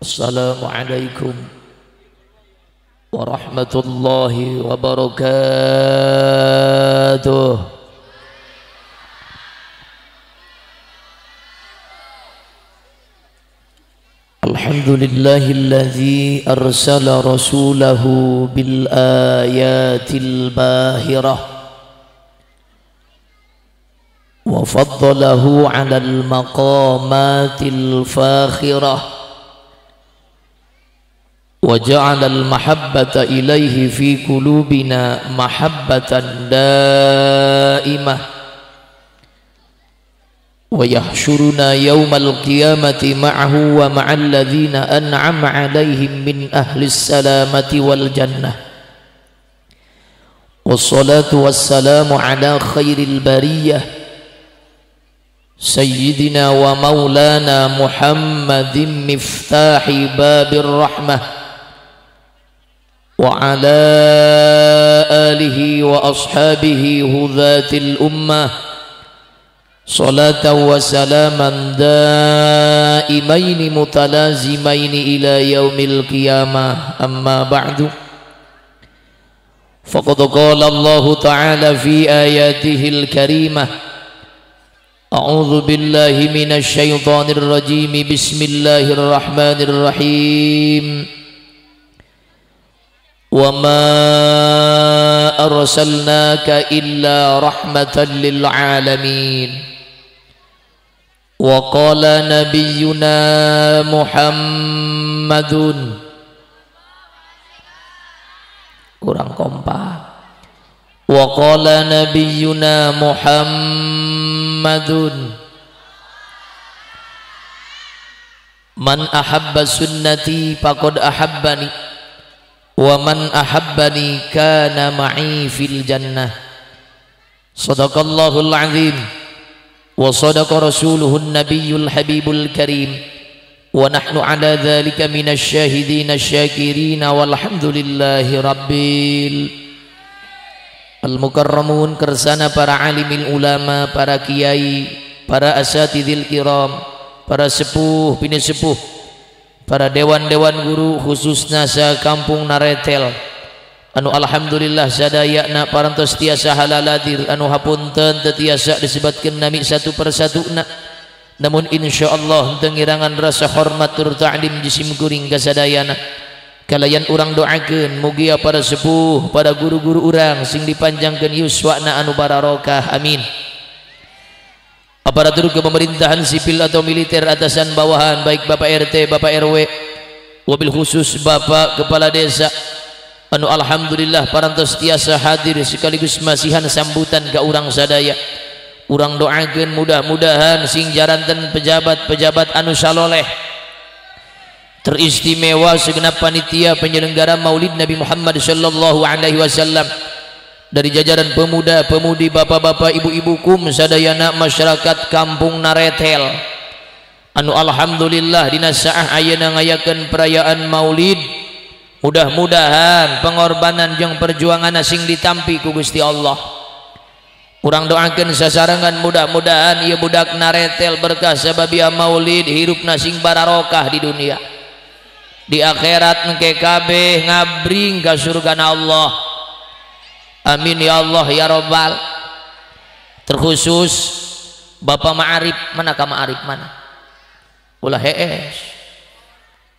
Assalamualaikum warahmatullahi wabarakatuh. Alhamdulillahilladzi arsala rasulahu bil ayatil bahirah wa faddalahu 'alal maqamatil fakhirah wa ja'ala al-mahabbata ilaihi fi qulubina mahabbatan daimah wa yahsyuruna yawmal qiyamati ma'ahu wa ma'al ladzina an'ama 'alaihim min ahli salamati wal jannah. Wassalatu wassalamu ala khairil bariyah sayyidina wa maulana Muhammadin miftahi babir rahmah wa ala alihi wa ashabihi hudhatil ummah salatan wa salaman daimaini mutalazimaini ila yaumil qiyamah. Amma ba'du, faqad qala Allahu ta'ala fi ayatihil karimah, a'udzu billahi minasy syaithanir rajim, bismillahirrahmanirrahim. Wa ma arsalnaka illa rahmatan lil alamin. Wa qala nabiyyuna Muhammadun, kurang kompak. Wa qala nabiyyuna Muhammadun, man ahabba sunnati faqad ahabbani wa man ahabbani kana ma'i fil jannah. Sadaqallahul azim wa sadaqa rasuluhun nabiyyul habibul karim wa nahnu ala dhalika minasy syahidin asyakirin walhamdulillahi rabbil al-mukarramun. Kersana para alimil ulama, para kiai, para asatidil kiram, para sepuh bini sepuh, para dewan-dewan guru khususnya sa kampung Naretel anu alhamdulillah sadayana parantos tiasa halaladir anu hapunten teu tiasa disebatkeun nami satu persatu na, namun insyaallah teu ngirangan rasa hormat tur ta'lim jisim kuring ka sadayana. Kalayan urang doakeun mugia para sepuh, para guru-guru urang sing dipanjangkeun yuswana anu bararokah, amin. Aparatur kepemerintahan sipil atau militer atasan bawahan, baik Bapak RT, Bapak RW, wabil khusus Bapak Kepala Desa anu alhamdulillah parantos tiasa hadir sekaligus masihan sambutan ka urang sadaya. Urang doakeun mudah-mudahan sing jaranten pejabat-pejabat anu saloleh, teristimewa segenap panitia penyelenggara Maulid Nabi Muhammad sallallahu alaihi wasallam dari jajaran pemuda, pemudi, bapak-bapak, ibu-ibu kum sadayana masyarakat kampung Naretel anu alhamdulillah dina saah ayeuna ngayakeun perayaan Maulid. Mudah-mudahan pengorbanan jeung perjuangan sing ditampi ku Gusti Allah. Urang doakeun sasarengan mudah-mudahan ieu budak Naretel berkah sababia Maulid hirupna sing bararokah di dunia, di akhirat engke kabeh ngabring ka surgana Allah. Amin ya Allah ya Rabbal. Terkhusus Bapak Ma'arif, mana ka Ma'arif mana? Ulah hees.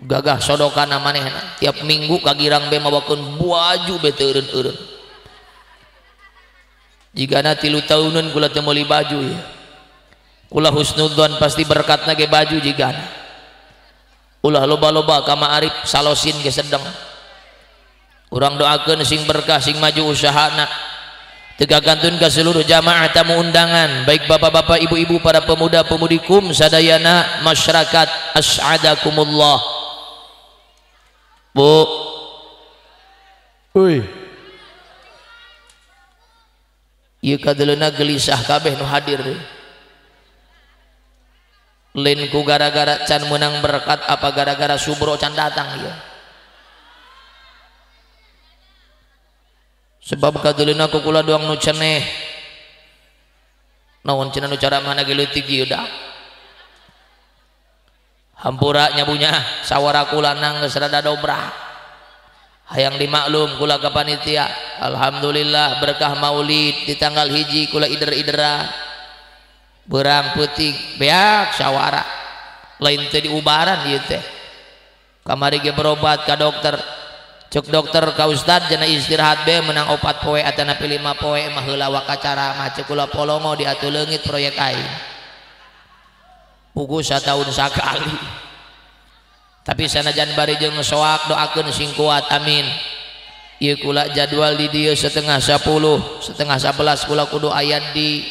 Gagah sodokana manehna tiap minggu kagirang be mawakeun baju be teu eureun-eureun. Jigana 3 tahunan kula teu meuli baju ya. Kula husnudzon pasti berkatna ge baju jigana. Ulah loba-loba ka Ma'arif salosin ge sedeng. Urang doakeun sing berkah sing maju usahana. Tegakantun ka seluruh jamaah tamu undangan, baik bapak-bapak, ibu-ibu, para pemuda-pemudi kum sadayana masyarakat as'adakumullah. Bu, oi, ieu kadeleuna gelisah kabeh nu hadir. Lain ku gara-gara can menang berkat apa gara-gara subro can datang ieu. Sebab kadeleuna ku kula doang nu ceneh. Naon cenah nu cara mana ge leutik ieu da. Hampura nyabunya sawara kula nang geus rada dobrak. Hayang dimaklum kula ka panitia. Alhamdulillah berkah maulid di tanggal 1 kula ider-idera. Berang peuting beak sawara. Lain teh diubaran ieu teh. Kamari ge berobat ka dokter. Cek dokter ka ustad jana istirahat be menang 4 poe atanapi 5 poe mah heula wakacara mah cek kula polongo diatuh leungit proyek aing. Pugu satahun sakali. Tapi sanajan bari jeung soak doakeun sing kuat amin. Ieu kula jadwal di dieu 9:30, 10:30 kula kudu aya di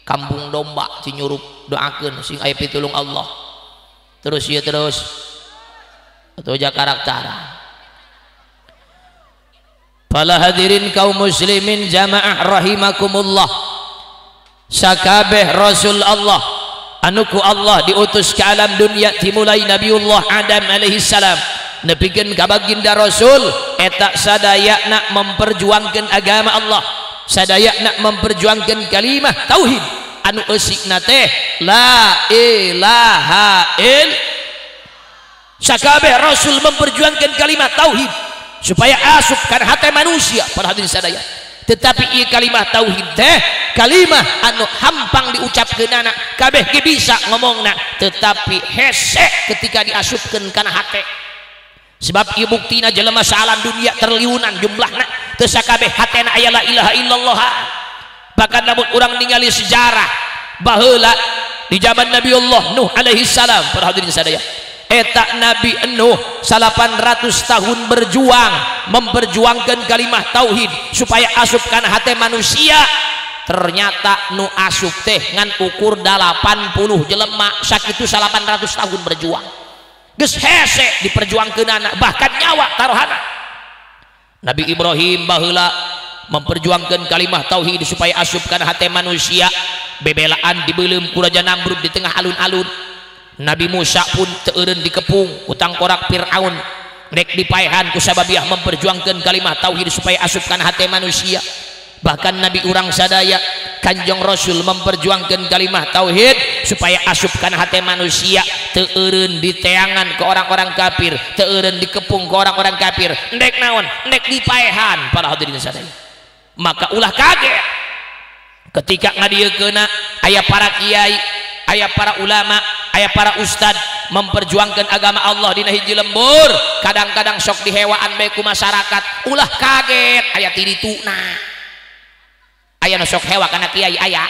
Kampung Domba Cinyurup, doakeun sing aya pitulung Allah. Terus ieu terus atau Jakarta. Para hadirin kaum muslimin jamaah rahimakumullah. Sakabeh Rasul Allah anuku Allah diutus ke alam dunia dimulai Nabiullah Adam alaihi salam nepikeun ka baginda Rasul eta sadayana memperjuangkan agama Allah, sadayana memperjuangkan kalimah tauhid anu eusikna teh la ilaha ill. Sakabeh Rasul memperjuangkan kalimat tauhid supaya asup kana hati manusia para hadirin sadaya. Tetapi ieu kalimah tauhid teh kalimah anu hampang diucapkeunana kabeh ge bisa ngomongna tetapi hese ketika diasupkeun kana hate. Sebab ieu buktina jelema saalam dunia triliunan jumlahna teu sakabeh hatena aya la ilaha illallah. Bahkan lamun urang ningali sejarah baheula di zaman Nabiullah Nuh alaihi salam para hadirin sadaya, eta Nabi Nuh 800 tahun berjuang memperjuangkan kalimah tauhid supaya asup kana hati manusia. Ternyata nu asup teh ngan ukur 80 jelema sakitu 800 tahun berjuang geus hese diperjuangkeunana bahkan nyawa taruhana. Nabi Ibrahim baheula memperjuangkan kalimah tauhid supaya asup kana hati manusia, bebelaan dibeuleum ku Raja Namrud di tengah alun-alun. Nabi Musa pun teu eureun dikepung utang korak Fir'aun rek dipaehan ku sababiah memperjuangkan kalimah tauhid supaya asup kana hati manusia. Bahkan Nabi urang sadaya Kanjeng Rasul memperjuangkan kalimah tauhid supaya asup kana hati manusia, teu eureun diteangan ke orang-orang kafir, teu eureun dikepung ke orang-orang kafir, ndek naon ndek dipaehan para hadirin sadaya. Maka ulah kaget ketika ngadiekeuna aya para kiai, aya para ulama, aya para ustad memperjuangkan agama Allah dina hiji lembur, kadang-kadang sok dihewaan bae ku masyarakat. Ulah kaget aya ti dituna. Aya nu sok hewa kana kiai aya.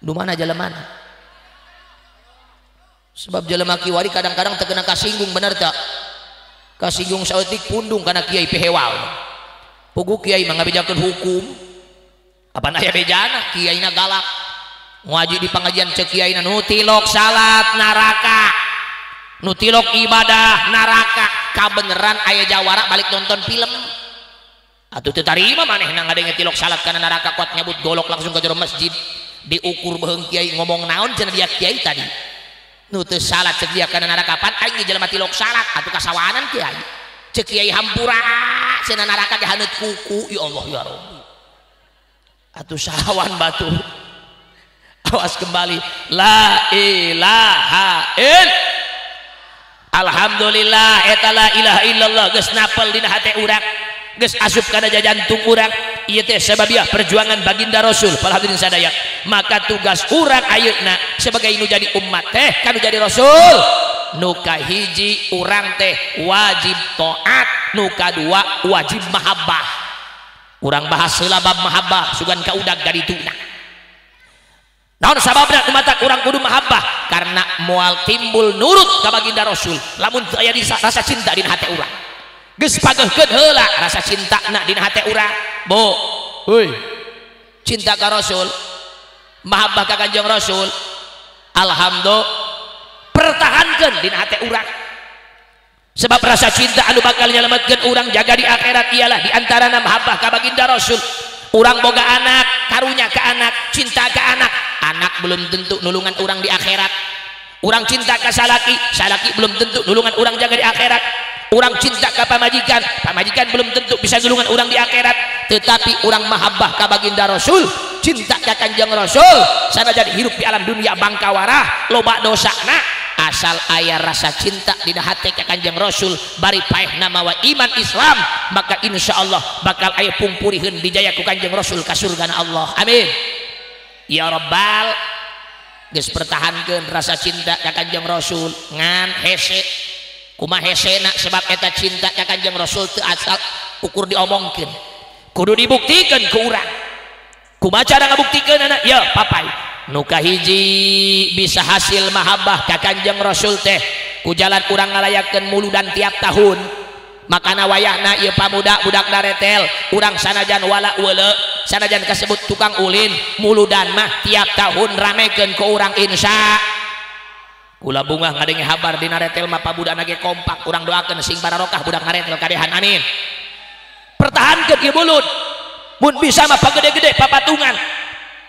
Nu mana jelemana? Sebab jelema kiwari kadang-kadang teu kena kasinggung, bener tak? Kasinggung saeutik pundung kana kiai pihewa. Pugu kiai mah ngabejakeun hukum. Apan aya bejana kiaina galak. Ngaji di pengajian cek kiai nu tilok salat neraka, nu tilok ibadah neraka. Kabeneran aya jawara balik nonton film atuh teu tarima manehna ngadenge tilok salat kana neraka kuat nyabut golok langsung ke jero masjid. Diukur beuheung kiai ngomong naon cenah dia kiai tadi nu teu salat cek dia kana neraka pan aing jelema tilok salat atuh kasawanan kiai. Cek kiai hampura cenah neraka ge haneut kuku. Ya Allah ya Rabbi, atuh sawan batu. Awas kembali la ilaha ill. Alhamdulillah eta la ilaha illallah geus napel dina hate urang, geus asup kana jantung urang. Ieu teh sababiah perjuangan baginda Rasul para hadirin sadaya. Maka tugas urang ayeuna sebagai nu jadi umat teh kanu jadi Rasul, nu kahiji urang teh wajib taat, nu kadua wajib mahabbah. Urang bahas heula bab mahabbah sugan ka udag gadituna. Naon sababna umat urang kudu mahabbah? Karena moal timbul nurut ka baginda Rasul lamun teu aya rasa cinta dina hate urang. Geus pageuhkeun heula rasa cintana dina hate urang. Bu, heuy. Cinta ka Rasul, mahabbah ka Kanjeng Rasul. Alhamdulillah pertahankeun dina hate urang. Sebab rasa cinta anu bakal nyelametkeun urang jaga di akhirat ialah di antarana mahabbah ka baginda Rasul. Urang boga anak, karunya ke anak, cinta ke anak. Anak belum tentu nulungan urang di akhirat. Urang cinta ke salaki, salaki belum tentu nulungan urang jaga di akhirat. Urang cinta ke pamajikan, pamajikan belum tentu bisa nulungan urang di akhirat. Tetapi urang mahabbah ka baginda Rasul, cinta ka Kanjeng Rasul, sanajan hirup di alam dunia bangkawarah, loba dosana, Asal aya rasa cinta dina hate ka Kanjeng Rasul bari paehna mawa iman Islam, maka insyaallah bakal aya pungpuriheun dijaya ku Kanjeng Rasul ka surgana Allah. Amin. Ya Rabbal, geus pertahankeun rasa cinta ka Kanjeng Rasul ngan hese. Kumaha hesena sebab eta cinta ka Kanjeng Rasul teu asal ukur diomongkeun, kudu dibuktikeun ku urang. Kumaha cara ngabuktikeunana? Ya papai nu kahiji bisa hasil mahabbah ka Kanjeng Rasul teh ku jalan urang ngalayakeun muludan tiap tahun. Makana wayahna ieu pamuda budak daretel urang sanajan wala weule, sanajan kasebut tukang ulin, muludan mah tiap tahun ramekeun ku urang insya. Kula bungah ngadenge habar di naretel mah pamuda ge kompak, urang doakeun sing bararokah budak naretel kadehan, amin. Pertahankeun ieu mulud, mun bisa mah pagede-gede papatungan,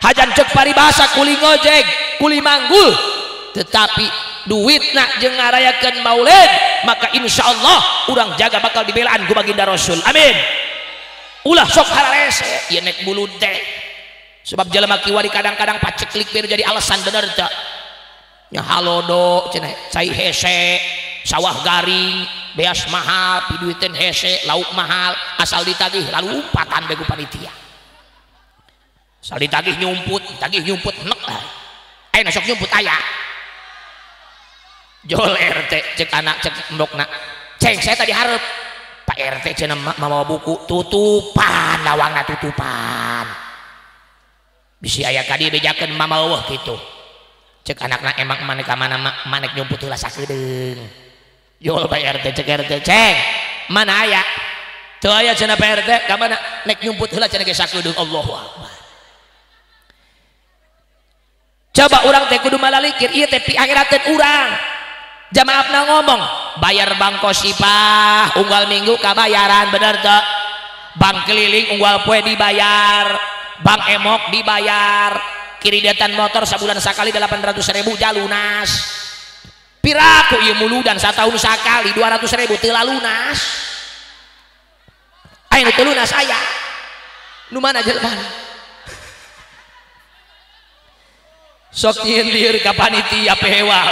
hajan cek paribasa kuli ngojek kuli manggul, tetapi duitna jeung ngarayakeun maulid, maka insyaallah urang jaga bakal dibelaan ku baginda Rasul, amin. Ulah sok hararese ieu nek mulud teh, sebab jelema kiwari kadang-kadang paceklik biar jadi alasan, bener teu? Nya halodo cenah cai hese, sawah garing, beas mahal, piduiteun hese, lauk mahal, asal ditagih lalu umpatan bae ku panitia. Asal ditagih nyumput nek lah. Ayeuna sok nyumput aya. Jol RT cek anak cek endokna. Ceng saya tadi hareup. Pak RT cenah mawa buku tutupan lawangna tutupan. Bisi aya ka dieu bejakeun mama eueuh kitu. Cek anakna emang maneh ka mana manek nyumput heula sakedeung. Jol Pak RT cek RT ceng mana aya? Teu aya cenah Pak RT ka mana nek nyumput heula cenah ge sakedeung. Allahu akbar. Coba urang teh kudu malalikir ieu teh piakhirateun urang. Jamaahna ngomong bayar bank kosipah unggal minggu kabayaran, bener teu? Bank keliling unggal poe dibayar, bank emok dibayar, kiridetan motor sabulan sakali 800.000 jalunas. Piraku ieu muludan satahun sakali 200.000 teu lalunas. Aya nu teu lunas aya. Nu mana jelema? Sok nyieun lieur ka panitia pehewa.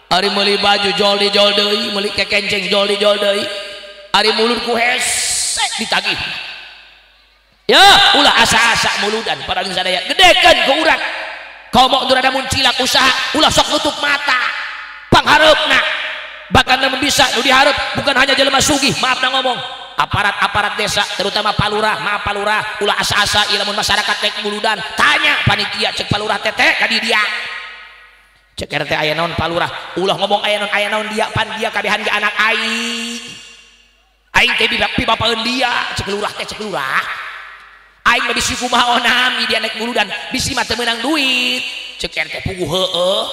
Ari meuli baju jol dijol deui, meuli kekenceng jol dijol deui. Ari mulut ku hese ditagih. Ya, ulah asa-asa muludan para sadaya. Gedekeun ku urang. Komo nu rada muncilak usaha, ulah sok nutup mata. Panghareupna. Bahkan lamun bisa nu dihareup bukan hanya jelema sugih, maaf na ngomong. Aparat-aparat desa terutama palurah, maaf palurah, ulah asa-asa ieu lamun masyarakat rek muludan, tanya panitia cek palurah teteh ka di dia. Cek RT aya naon palurah, ulah ngomong aya naon dia pan dia kabehan ge anak aing. Aing teh pibapaeun dia, cek lurah teh cek lurah. Aing mah bisi kumaha onami dia naik muludan, bisi mah teu meunang duit. Cek RT puguh heueuh.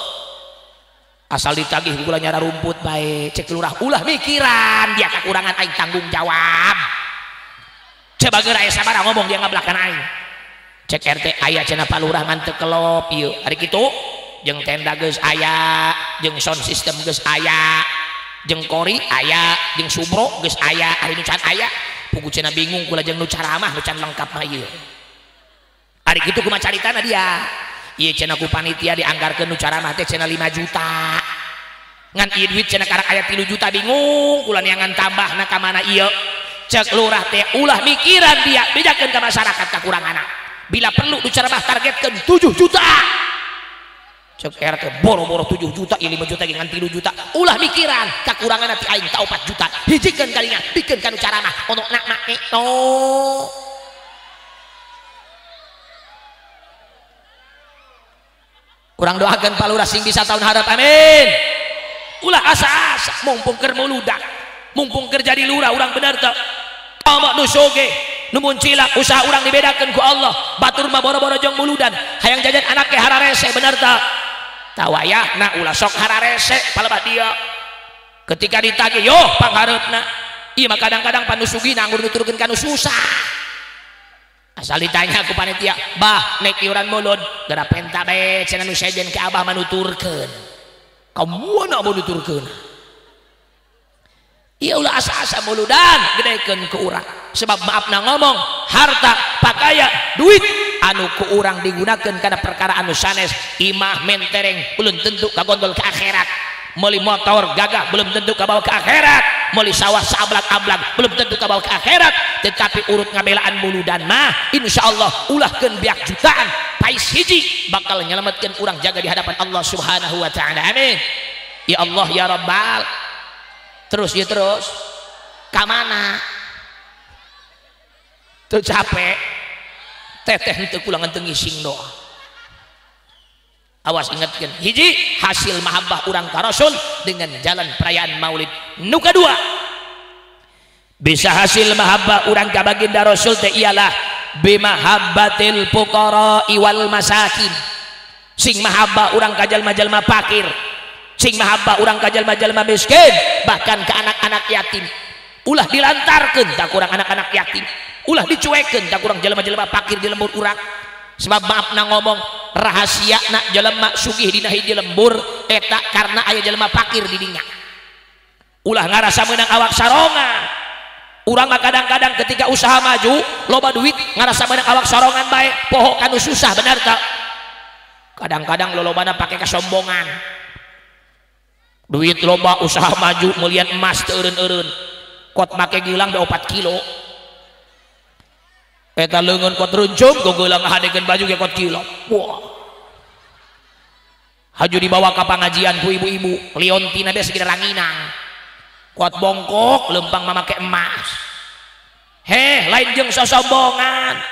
Asal ditagih kula nyara rumput bae, cek lurah ulah mikiran dia kekurangan aing tanggung jawab. Coba geura aya sabaraha ngomong dia ngablakan aing. Cek RT aya cenah palurah ngan teu kelop ieu. Ari kitu jeung tenda geus aya, jeung sound system geus aya, jeung kori aya, jeung subro geus aya, ari nu can aya. Pugu cenah bingung kula jeung nu caramah nu can lengkap mah ieu. Ari kitu kumaha caritana dia? Ieu cenah ku panitia dianggarkeun nu caramah teh cenah 5 juta. Ngan ieu duit cenah karak aya 3 juta, bingung kula neangan tambahna ka mana ieu. Cek lurah teh ulah mikiran dia, bejakeun ka masyarakat kakuranganna. Bila perlu nu caramah targetkeun 7 juta. Cek RT boro-boro 7 juta, ieu 5 juta ngan 3 juta. Ulah mikiran kakuranganna ti aing ta 4 juta. Hijikeun kalinya, bikeun ka nu caramah ono nak make to. Kurang doakan palurah sing bisa tahun harap, amin. Ulah asa-asa mumpung keur muludak, mumpung keur jadi lurah urang bener teu. Komo nu soge, nu muncilak usaha urang dibedakeun ku Allah. Batur mah boro-boro jeung muludan, hayang jajan anak ge hararese, bener teu? Tawayahna ulah sok hararese palebah dia. Ketika ditagih yo panghareupna. Ieu mah kadang-kadang panu sugih nganggur nuturkeun ka nu susah. Asal ditanya ku panitia, bah nek iuran mulud gara penta bae cenah nu sejen ke abah manuturkeun. Kamu mana manuturkeun? Ieu ulah asa-asa muludan gedekeun ke urang. Sebab maafna ngomong, harta, pakaian, duit anu ku urang digunakeun kana perkara anu sanes. Imah mentereng belum tentu kagondol ke akhirat, meuli motor gagah belum tentu kabawa ke akhirat, meuli sawah saablag-ablag belum tentu kabawa ke akhirat, tetapi urut ngabelaan muludan mah insyaallah ulahkeun biak jutaan pais hiji bakal nyelametkeun urang jaga di hadapan Allah Subhanahu wa taala. Amin ya Allah ya Rabbal. Terus ya terus ka mana teu capek teteh henteu kulangan teu ngising doa. Awas ingatkan, hiji hasil mahabbah urang ka Rasul dengan jalan perayaan maulid. Nu kadua bisa hasil mahabbah urang ka baginda Rasul teh ialah bimahabbatil fuqara wal masakin. Sing mahabbah urang ka jalma-jalma fakir, sing mahabbah urang ka jalma-jalma miskin, bahkan ke anak-anak yatim. Ulah dilantarkeun tak kurang anak-anak yatim, ulah dicuekeun tak kurang jelema-jelema fakir di lembur urang. Sebab maaf na ngomong rahasia nak jelema sugih dina hiji lembur eta karena aya jelema fakir di dinya. Ulah ngarasa meunang awak sarongan. Urang mah kadang-kadang ketika usaha maju loba duit ngarasa meunang awak sarongan bae, poho kanu susah, benar tak? Kadang-kadang lolobana pake kesombongan. Duit loba usaha maju meulian emas teu eureun-eureun. Kot make gilang be 4 kilo. Eta leungeun kot runcung ku geulang ngahadekeun baju ge kot kilo. Wah. Haju dibawa ka pangajian ku ibu-ibu, liontina be segede ranginang. Kot bongkok lempang mamake emas. Heh, lain jeung sosombongan.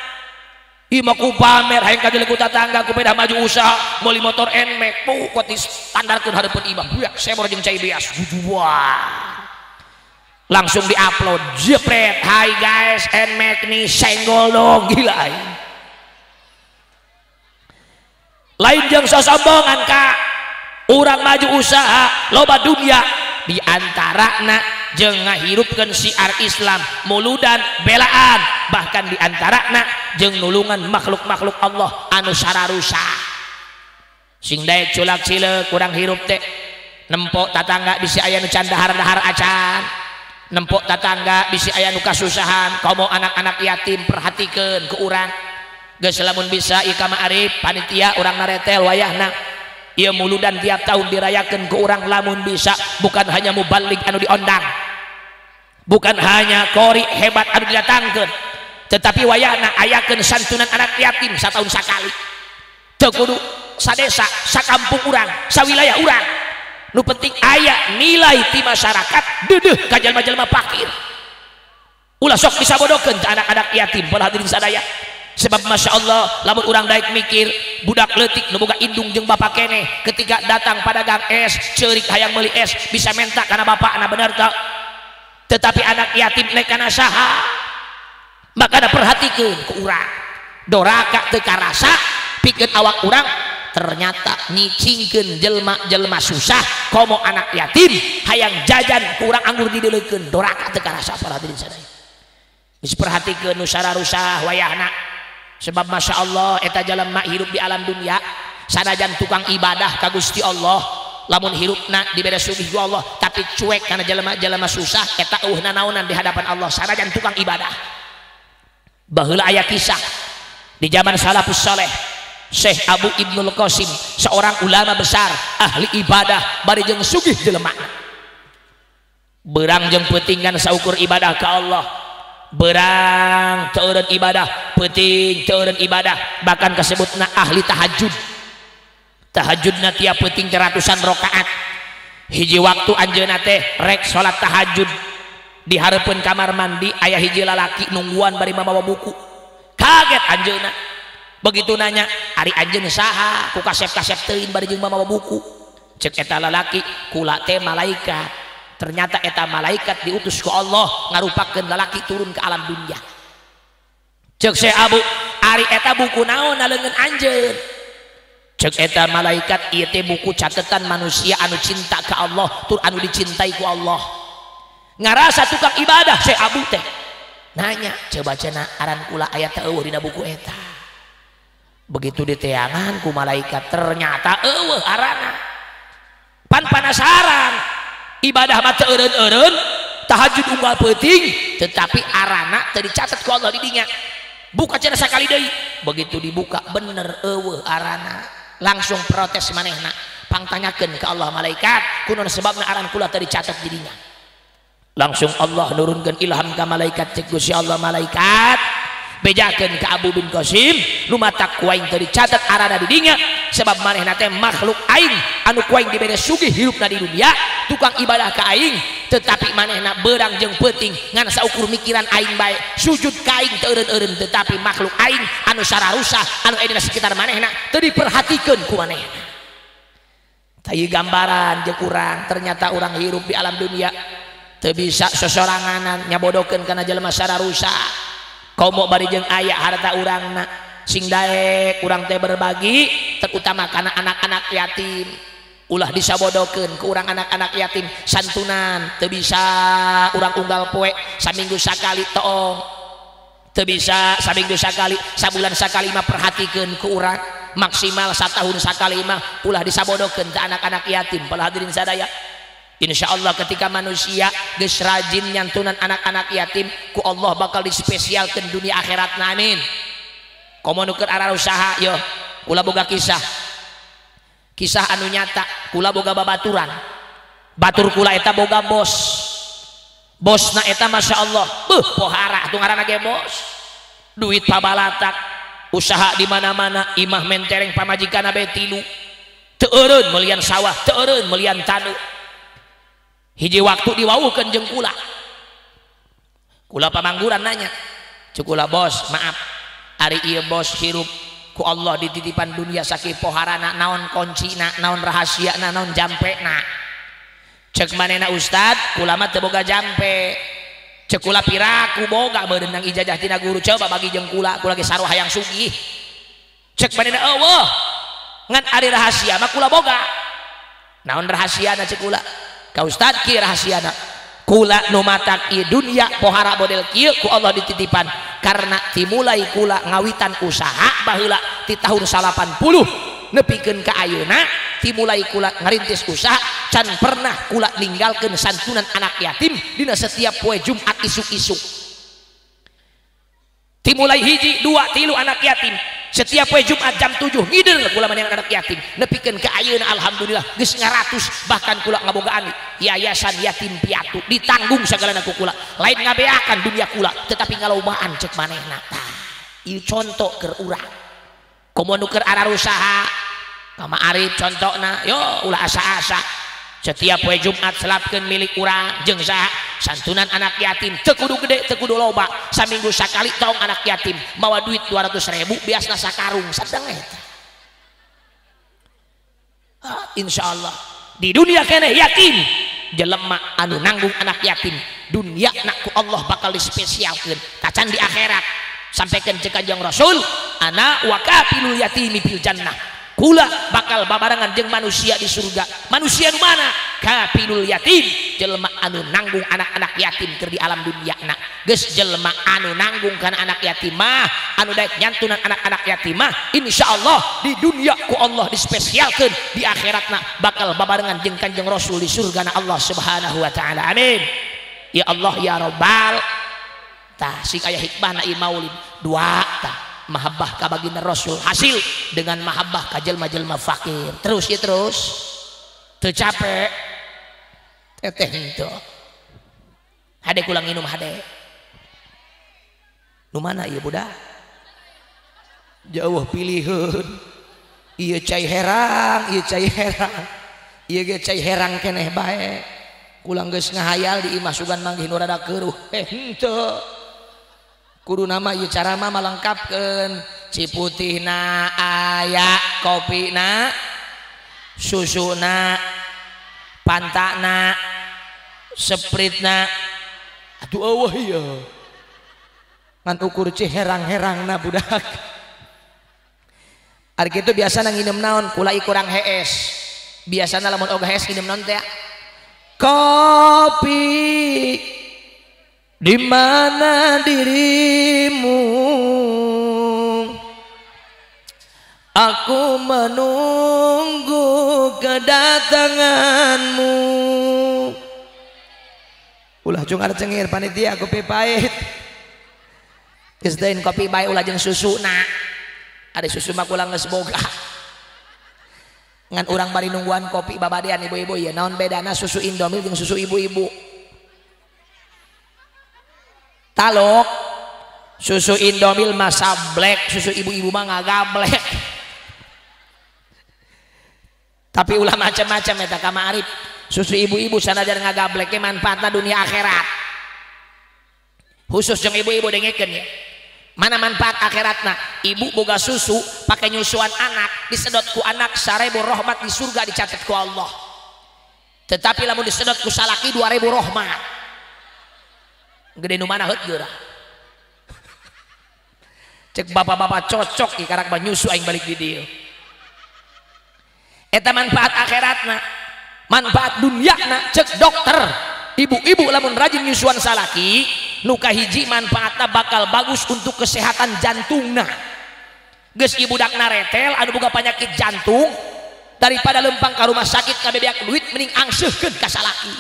Ieu mah ku pamer hayang ka ku tatangga ku pedah maju usaha meuli motor Nmax, puh kot distandarkeun hareupeun imah. Buak sebor jeung cai beas. Wah. Langsung diupload, jepret, hai guys, Nmax nih senggol dong, gila aing. Lain jeung sosombongan kak, urang maju usaha loba dunia di antarana jeung ngahirupkeun syiar Islam, muludan, belaan, bahkan di antarana jeung nulungan makhluk-makhluk Allah anu sararusa. Sing daek culak cileuk kurang hirup teh, nempok tatangga bisi aya nu can dahar-dahar acan. Nempok tatangga bisi aya nu kasusahan, komo anak-anak yatim perhatikeun ke urang. Geus lamun bisa ieu ka Ma'arif panitia urang naretel wayahna. Ieu muludan tiap tahun dirayakeun ke urang lamun bisa, bukan hanya muballig anu diondang, bukan hanya qori hebat anu didatangkeun, tetapi wayahna ayakeun santunan anak yatim satahun sakali. Teu kudu sadesa, sakampung urang, sawilayah urang. Nu penting aya nilai ti masyarakat deudeuh ka jalma-jalma fakir. Ulah sok disabodokeun ka anak-anak yatim para hadirin sadaya. Sebab masya Allah lamun urang daek mikir budak leutik nu boga indung jeung bapak keneh ketika datang padagang es ceurik hayang meuli es bisa menta kana bapakna, bener tak? Tetapi anak yatim naik kana saha? Makana perhatikeun ku urang. Doraka teu karasa pikeun awak urang ternyata nyicingkeun jelma-jelma susah komo anak yatim hayang jajan kurang anggur dideulekeun doraka teu karasa para hadirin sadaya. Geus perhatikeun nu sararusah wayahna. Sebab masya Allah eta jalma hirup di alam dunia sanajan tukang ibadah ka Gusti Allah lamun hirupna dibere sugih ku Allah tapi cuek kana jelema-jelema susah eta eueuh nanaonan di hadapan Allah sanajan tukang ibadah. Baheula aya kisah di zaman salafus saleh, Syekh Abu Ibnul Qasim, seorang ulama besar, ahli ibadah, bari jeung sugih jelema. Berang jeung peutingan saukur ibadah ka Allah. Berang teu eureun ibadah, peuting teu eureun ibadah, bahkan kasebutna ahli tahajud. Tahajudna tiap peuting ratusan rakaat. Hiji waktu anjeunna teh rek salat tahajud di hareupeun kamar mandi aya hiji lalaki nungguan bari mamawa buku. Kaget anjeunna. Begitu nanya, ari anjeun saha? Ku kasep-kasep teuing bari jeung mamawa buku. Cek eta lalaki, kula teh malaikat. Ternyata eta malaikat diutus ku Allah ngarupakeun lalaki turun ke alam dunia. Cek Syekh Abu, ari eta buku naon na leungeun anjeun? Cek eta malaikat, ieu teh buku catatan manusia anu cinta ka Allah tur anu dicintai ku Allah. Ngarasa tukang ibadah Syekh Abu teh. Nanya, coba cenah aran kula aya teu eueuh dina buku eta. Begitu diteangan ku malaikat ternyata eueuh arana. Pan panasaran ibadah mah teu eureun-eureun, tahajud unggal peuting, tetapi arana teu dicatat ku Allah di dinya. Buka cenah sakali deui. Begitu dibuka bener eueuh arana. Langsung protes manehna. Pangtanyakeun ka Allah malaikat, kunaon sebabna aran kula teu dicatet di dinya. Langsung Allah nurunkeun ilham ka malaikat, cek Gusti Allah malaikat bejakeun ka Abu bin Qasim, nu matak ku aing teu dicatet arana di dinya sebab manehna teh makhluk aing anu ku aing dibere sugih hirupna di dunia, tukang ibadah ka aing, tetapi manehna beurang jeung peuting ngan saukur mikiran aing bae, sujud ka aing teu eureun-eureun, tetapi makhluk aing anu sararusah anu aya dina sekitar manehna teu diperhatikeun ku manehna. Tah ieu gambaran jeung urang, ternyata urang hirup di alam dunia teu bisa sosoranganan nyabodokeun kana jelema sararusa. Komo bari jeung aya harta urangna sing daek urang teh berbagi, terutama kana anak-anak yatim. Ulah disabodokeun ku urang anak-anak yatim, santunan teu bisa urang unggal poe saminggu sakali toong, teu bisa saminggu sakali, sabulan sakali mah perhatikeun ku urang, maksimal satahun sakali mah ulah disabodokeun ka anak-anak yatim. Para hadirin sadaya, insya Allah ketika manusia geus rajin nyantunan anak-anak yatim, ku Allah bakal dispesialkeun dunia akhiratna. Amin. Komo nu keur arausaha yo, kula boga kisah. Kisah anu nyata, kula boga babaturan. Batur kula eta boga bos. Bosna eta Masya Allah, beuh pohara atuh ngaranna ge bos. Duit pabalatak, usaha di mana-mana, imah mentereng pamajikanna bae tilu. Teu eureun meulian sawah, teu eureun meulian taneuh. Hiji waktu diwawuhkeun jeung kula. Kula pamangguran nanya, "Cuk kula bos, maaf, ari ieu bos hirup ku Allah dititipan dunia sakieu poharana, naon kuncina, naon rahasiana, naon jampena?" Cek manehna ustad, kula mah teu boga jampe. Cek kula piraku boga meureun ijazah tina guru, coba bagi jeung kula, kula ge sarua hayang sugih. Cek manehna eueuh, ngan ari rahasia mah kula boga. Naon rahasiana cek kula? Ka ustad kieu rahasiana, kula nu matak ieu dunia pohara model kieu ku Allah dititipan karena timulai kula ngawitan usaha baheula ti tahun 80 nepikeun ka ayeuna, timulai kula ngarintis usaha can pernah kula ninggalkeun santunan anak yatim dina setiap poe Jumat isuk-isuk. Timulai hiji dua tilu anak yatim setiap poe Jumat jam 7 ngider kula manehan anak yatim nepikeun ka ayeuna alhamdulillah geus ngaratus, bahkan kula ngabogaan yayasan yatim piatu ditanggung sagalana ku kula, lain ngabeakan dunia kula tetapi ngalobaan cek manehna. Tah ieu contoh keur urang komo nu keur ararusaha kama Arif contona yo ulah asa-asa setiap poe Jumat selapkeun milik urang jeung saha santunan anak yatim teu kudu gede teu kudu loba, saminggu sakali tong anak yatim mawa duit 200.000 biasna sakarung sedeng eta. Insyaallah di dunia keneh yatim jelema anu nanggung anak yatim dunia nak ku Allah bakal dispesialkeun kacan di akhirat. Sampaikan cek Kanjeng Rasul, ana wa kafilul yatimi fil jannah, kula bakal babarengan jeung manusia di surga. Manusia nu mana? Kafilul yatim, jelema anu nanggung anak-anak yatim keur di alam dunia na. Geus jelema anu nanggung kana anak yatim mah, anu daek nyantunan anak-anak yatim mah, insyaallah di dunia ku Allah dispesialkeun, di akhiratna bakal babarengan jeung Kanjeng Rasul di surga na Allah Subhanahu wa taala. Amin. Ya Allah ya Rabbal. Tah sing aya hikmahna ieu maulid dua tah mahabbah ka baginda Rasul hasil dengan mahabbah ka jelma-jelma fakir. Terus ya terus teu capek teteh henteu hade kula nginum hade nu mana ieu budak jauh piliheun ieu cai herang, ieu cai herang, ieu ge cai herang keneh bae. Kula geus ngahayal di imah sugan manggih nu rada keuruh henteu kudu nama ieu cara mah malengkapkeun ciputihna aya, kopina, susuna, pantana, spritna, atuh eueuh ieu ngan ukur ci herang-herangna budak. Ari kitu biasana nginum naon kula kurang hees. Biasana lamun ogah hees nginum naon teh? Kopi di mana dirimu, aku menunggu kedatanganmu. Ulah cungar cengir panitia kopi pahit. Geus deun kopi bae ulah jeung susu na. Ada susu mah kula geus boga. Ngan urang bari nungguan kopi babadean ibu-ibu ya naon bedana susu Indomilk jeung susu ibu-ibu. Talok susu Indomilk mah sablek, susu ibu-ibu mah ngagablek. Tapi ulah macam-macam eta ka Ma'arif. Susu ibu-ibu sanajan ngagablek ge manfaatna dunia akhirat. Khusus jeung ibu-ibu dengekeun ya. Mana manfaat akhiratna? Ibu boga susu pakai nyusuan anak, disedot ku anak 1000 rahmat di surga dicatat ku Allah. Tetapi lamun disedot ku salaki 2000 rahmat. Gede nu mana heut geurah. Cek bapak-bapak cocok ieu karak mah nyusu aing balik di dieu. Eta manfaat akhiratna, manfaat dunyana cek dokter. Ibu-ibu lamun rajin nyusuan salaki, nu kahiji manfaatna bakal bagus untuk kesehatan jantungna. Geus ibu dakna retel anu boga penyakit jantung, daripada lempang ka rumah sakit kabebeak duit mending angseuhkeun ka salaki.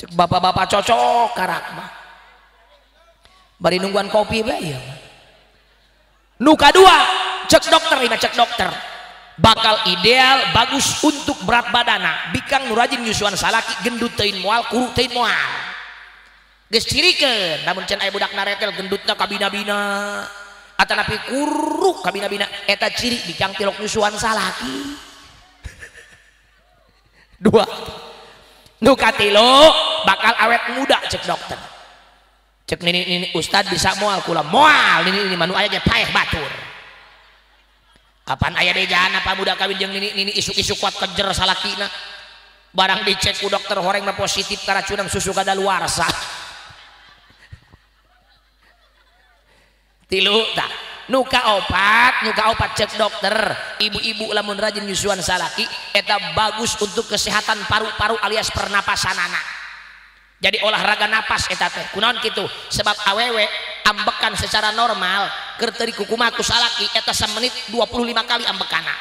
Cek bapak-bapak cocok karak mah. Bari nungguan kopi bae ieu mah. Nu kadua, cek dokter ieu cek dokter. Bakal ideal bagus untuk berat badana. Bikang nu rajin nyusuan salaki gendut teuing moal, kuru teuing moal. Geus cirikeun, lamun can aya budak naretel gendutna kabina-bina atanapi kuru kabina-bina, eta ciri bikang tilok nyusuan salaki. Dua. Nu katilu bakal awet muda cek dokter. Cek nini-nini ustad bisa moal kula moal nini-nini manu aya ge paeh batur. Kapan aya bejaan apa muda kawin jeung nini-nini isuk-isuk kuat kejer salakina. Barang dicek ku dokter horeng mah positif karacunan susu kadaluarsa. Tilu tah. Nu kaopat cek dokter, ibu-ibu lamun rajin nyusuan salaki eta bagus untuk kesehatan paru-paru alias pernapasanana. Jadi olahraga napas eta teh. Kunaon kitu? Sebab awewe ambekan secara normal keur teu dikukumaha ku salaki eta samenit 25 kali ambekana.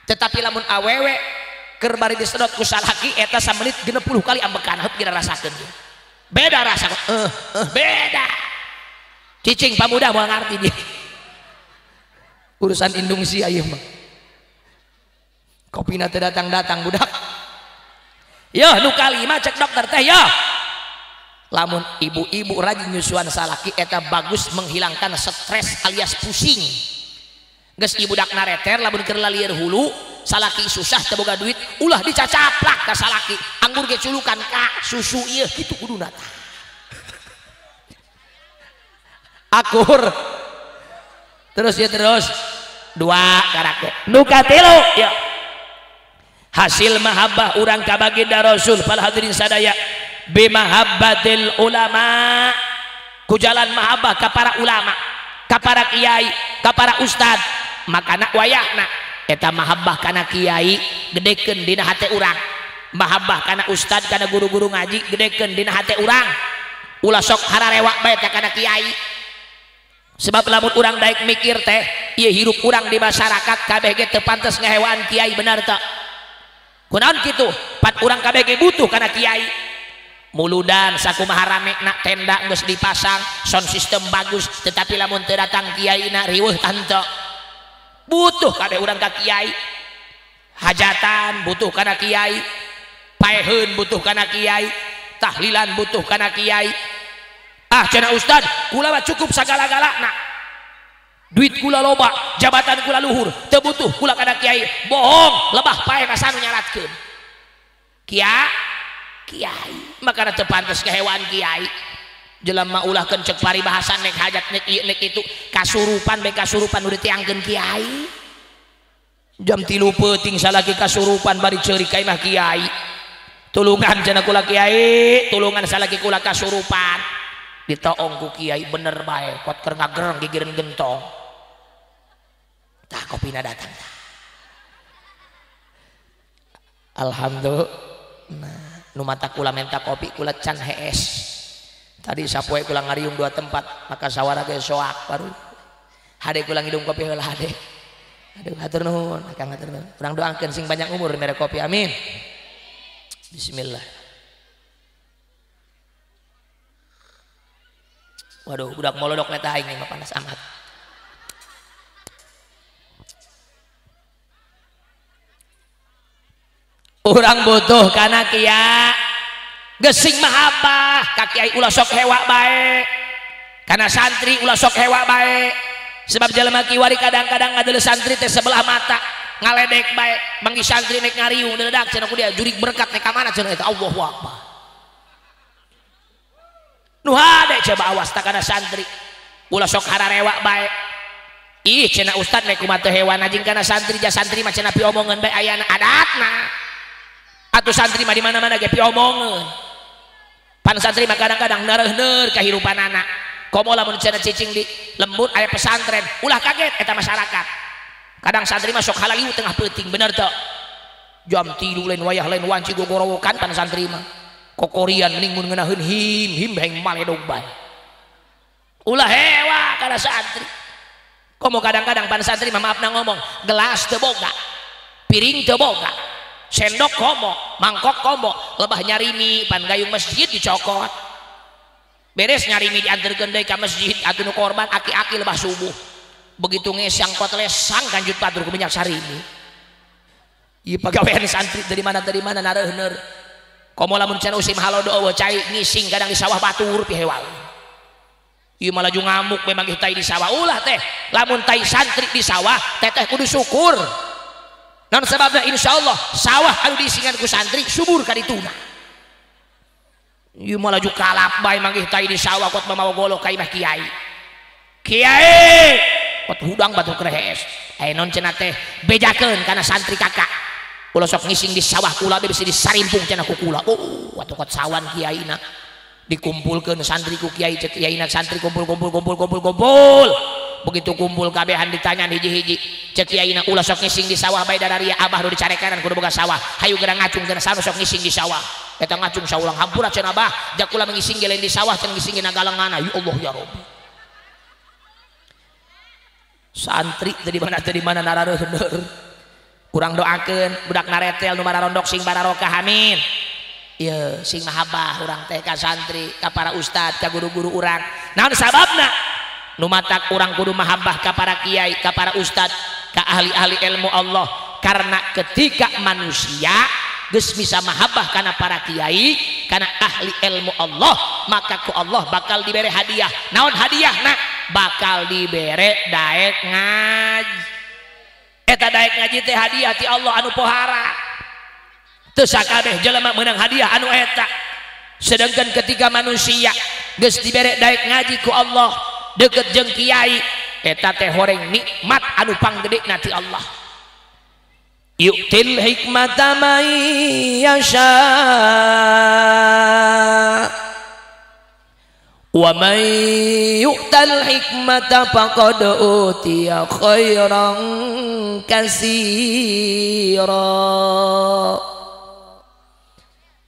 Tetapi lamun awewe keur bari disedot ku salaki eta samenit 60 kali ambekana, heup geura rasakeun. Beda rasa. Beda. Cicing pamuda moal ngarti dia. Urusan indung sia ieu mah. Kopina teu datang-datang budak. Yoh nu kalima cek dokter teh yoh. Lamun ibu-ibu rajin nyusuan salaki eta bagus menghilangkan stres alias pusing. Geus ibu dak nareter lamun keur lalieur hulu, salaki susah teu boga duit, ulah dicacaplak ka salaki. Anggur ge culukan ka susu ieu kitu kuduna tah. Akur. Terus ya terus. Dua karakter. Nu katilu ya. Hasil mahabbah urang ka baginda Rasul para hadirin sadaya bimahabbatil ulama, ku jalan mahabbah ka para ulama, ka para kiai, ka para ustad, makana wayahna eta mahabbah kana kiai gedekeun dina hate urang, mahabbah kana ustad kana guru-guru ngaji gedekeun dina hate urang, ulah sok hararewak bae teh kana kiai. Sebab lamun urang daek mikir teh ieu hirup urang di masyarakat kabeh ge teu pantes ngahewaan kiai, benar teu? Kunaon kitu? Pan urang kabeh ge butuh kana kiai. Muludan sakumaha ramena tenda geus dipasang, sound system bagus, tetapi lamun teu datang kiai na riweuh tante. Butuh kabeh urang ka kiai. Hajatan butuh kana kiai, paeheun butuh kana kiai, tahlilan butuh kana kiai. Ah cenah ustad, kula mah cukup sagala-galana. Duit kula loba, jabatan kula luhur, teu butuh kula kana kiai. Bohong, lebah paeh ka sanu nyaratkeun. Kiai, makana teu pantes kehewaan kiai. Jelema ulahkeun cek paribahasa nek hajat nek ieu nek itu, kasurupan bae kasurupan nu ditiangkeun kiai. Jam 3 peuting salaki kasurupan bari ceurik ka imah kiai. Tulungan cenah kula kiai, tulungan salaki kula kasurupan. Ditoong ku kiai bener bae, kot keur ngagereng gigireun gentong. Tah kopina datang tah. Alhamdulillah. Nu mata kula menta kopi kula can hees. Tadi sapoe kula ngariung dua tempat, maka sawara ge soak baru. Hade kula ngidung kopi heula hade. Aduh hatur nuhun, Kang hatur nuhun. Urang doakeun sing banyak umur mere kopi, amin. Bismillah. Waduh budak molodok eta aing mah panas amat. Urang butuh kana kiai gesing mahabbah ka kiai ulah sok hewa bae kana santri ulah sok hewa bae sebab jelema kiwari kadang-kadang ngadeuleu santri teh sebelah mata ngaledek bae manggih santri nek ngariung deledak cenah ku dia jurig berkat nek ka mana cenah eta Allahu Akbar nu hade coba awas tak kana santri ulah sok hararewa bae ih cenah ustad nek kumaha teu hewan anjing kana santri ja santri mah cenah piomongeun bae ayana adatna atuh santri mah di mana-mana ge piomongeun pan santri mah kadang-kadang nareuhneur kahirupanana komo lamun cenah cicing di lembur aya pesantren ulah kaget eta masyarakat kadang santri mah sok halaliu tengah peuting bener teu jam 3 lain wayah lain wanci gogorowokan pan santri mah kokorian mending mun ngeunaheun him him heng maledog bae ulah hewa kana santri komo kadang-kadang pan santri mah maafna ngomong gelas teu boga piring teu boga sendok komo mangkok komo lebah nyarimi pan gayung masjid dicokot beres nyarimi diantarkeun deui ka masjid atuh nu korban aki-aki lebah subuh begitu ngesang kot lesang kanjut batur ku minyak sarimi ieu pagawean santri dari mana nareuhneur komo lamun cenah usim halodo eueuh cai ngising kadang di sawah batur pihewal ieu mah laju ngamuk we manggih tai di sawah ulah teh lamun tai santri di sawah teteh kudu syukur naon sababna insyaallah sawah anu diisingan ku santri subur ka dituna ieu mah laju kalap bae manggih tai di sawah kot mamawa golok ka imah kiai kiai kot hudang batu krehes aya naon cenah teh bejakeun kana santri kakak ulah sok ngising di sawah kula be bisi disarimpung cenah ku kula oh atuh kot sawan kiaina dikumpulkeun santri ku kiai cek kiaina santri kumpul kumpul kumpul kumpul kumpul begitu kumpul kabehan ditanyaan hiji-hiji cek kiaina ulah sok ngising di sawah bae dararia abah nu dicarekanan kudu boga sawah hayu geura ngacung cenah sanu sok ngising di sawah eta ngacung saulang hampura cenah abah jak kula ngising ge lain di sawah cenah ngising dina galengana ya Allah ya Rabbi santri teu di mana narareuhneur kurang doakeun budak naretel nu mararondok sing bararokah amin ieu sing mahabbah urang teh ka santri ka para ustad ka guru-guru urang naon sababna nu matak urang kudu mahabbah ka para kiai ka para ustad ka ahli-ahli ilmu Allah karena ketika manusia geus bisa mahabbah kana para kiai kana ahli ilmu Allah maka ku Allah bakal dibere hadiah naon hadiahna bakal dibere daek ngaji eta daek ngaji teh hadiah ti Allah anu pohara teu sakabeh jelema meunang hadiah anu eta sedangkan ketika manusia geus dibere daek ngaji ku Allah deket jeung kiai eta teh horeng nikmat anu panggedena ti Allah yu'til hikmata man yasha wa man yu'tal hikmata faqad utiya khairan katsira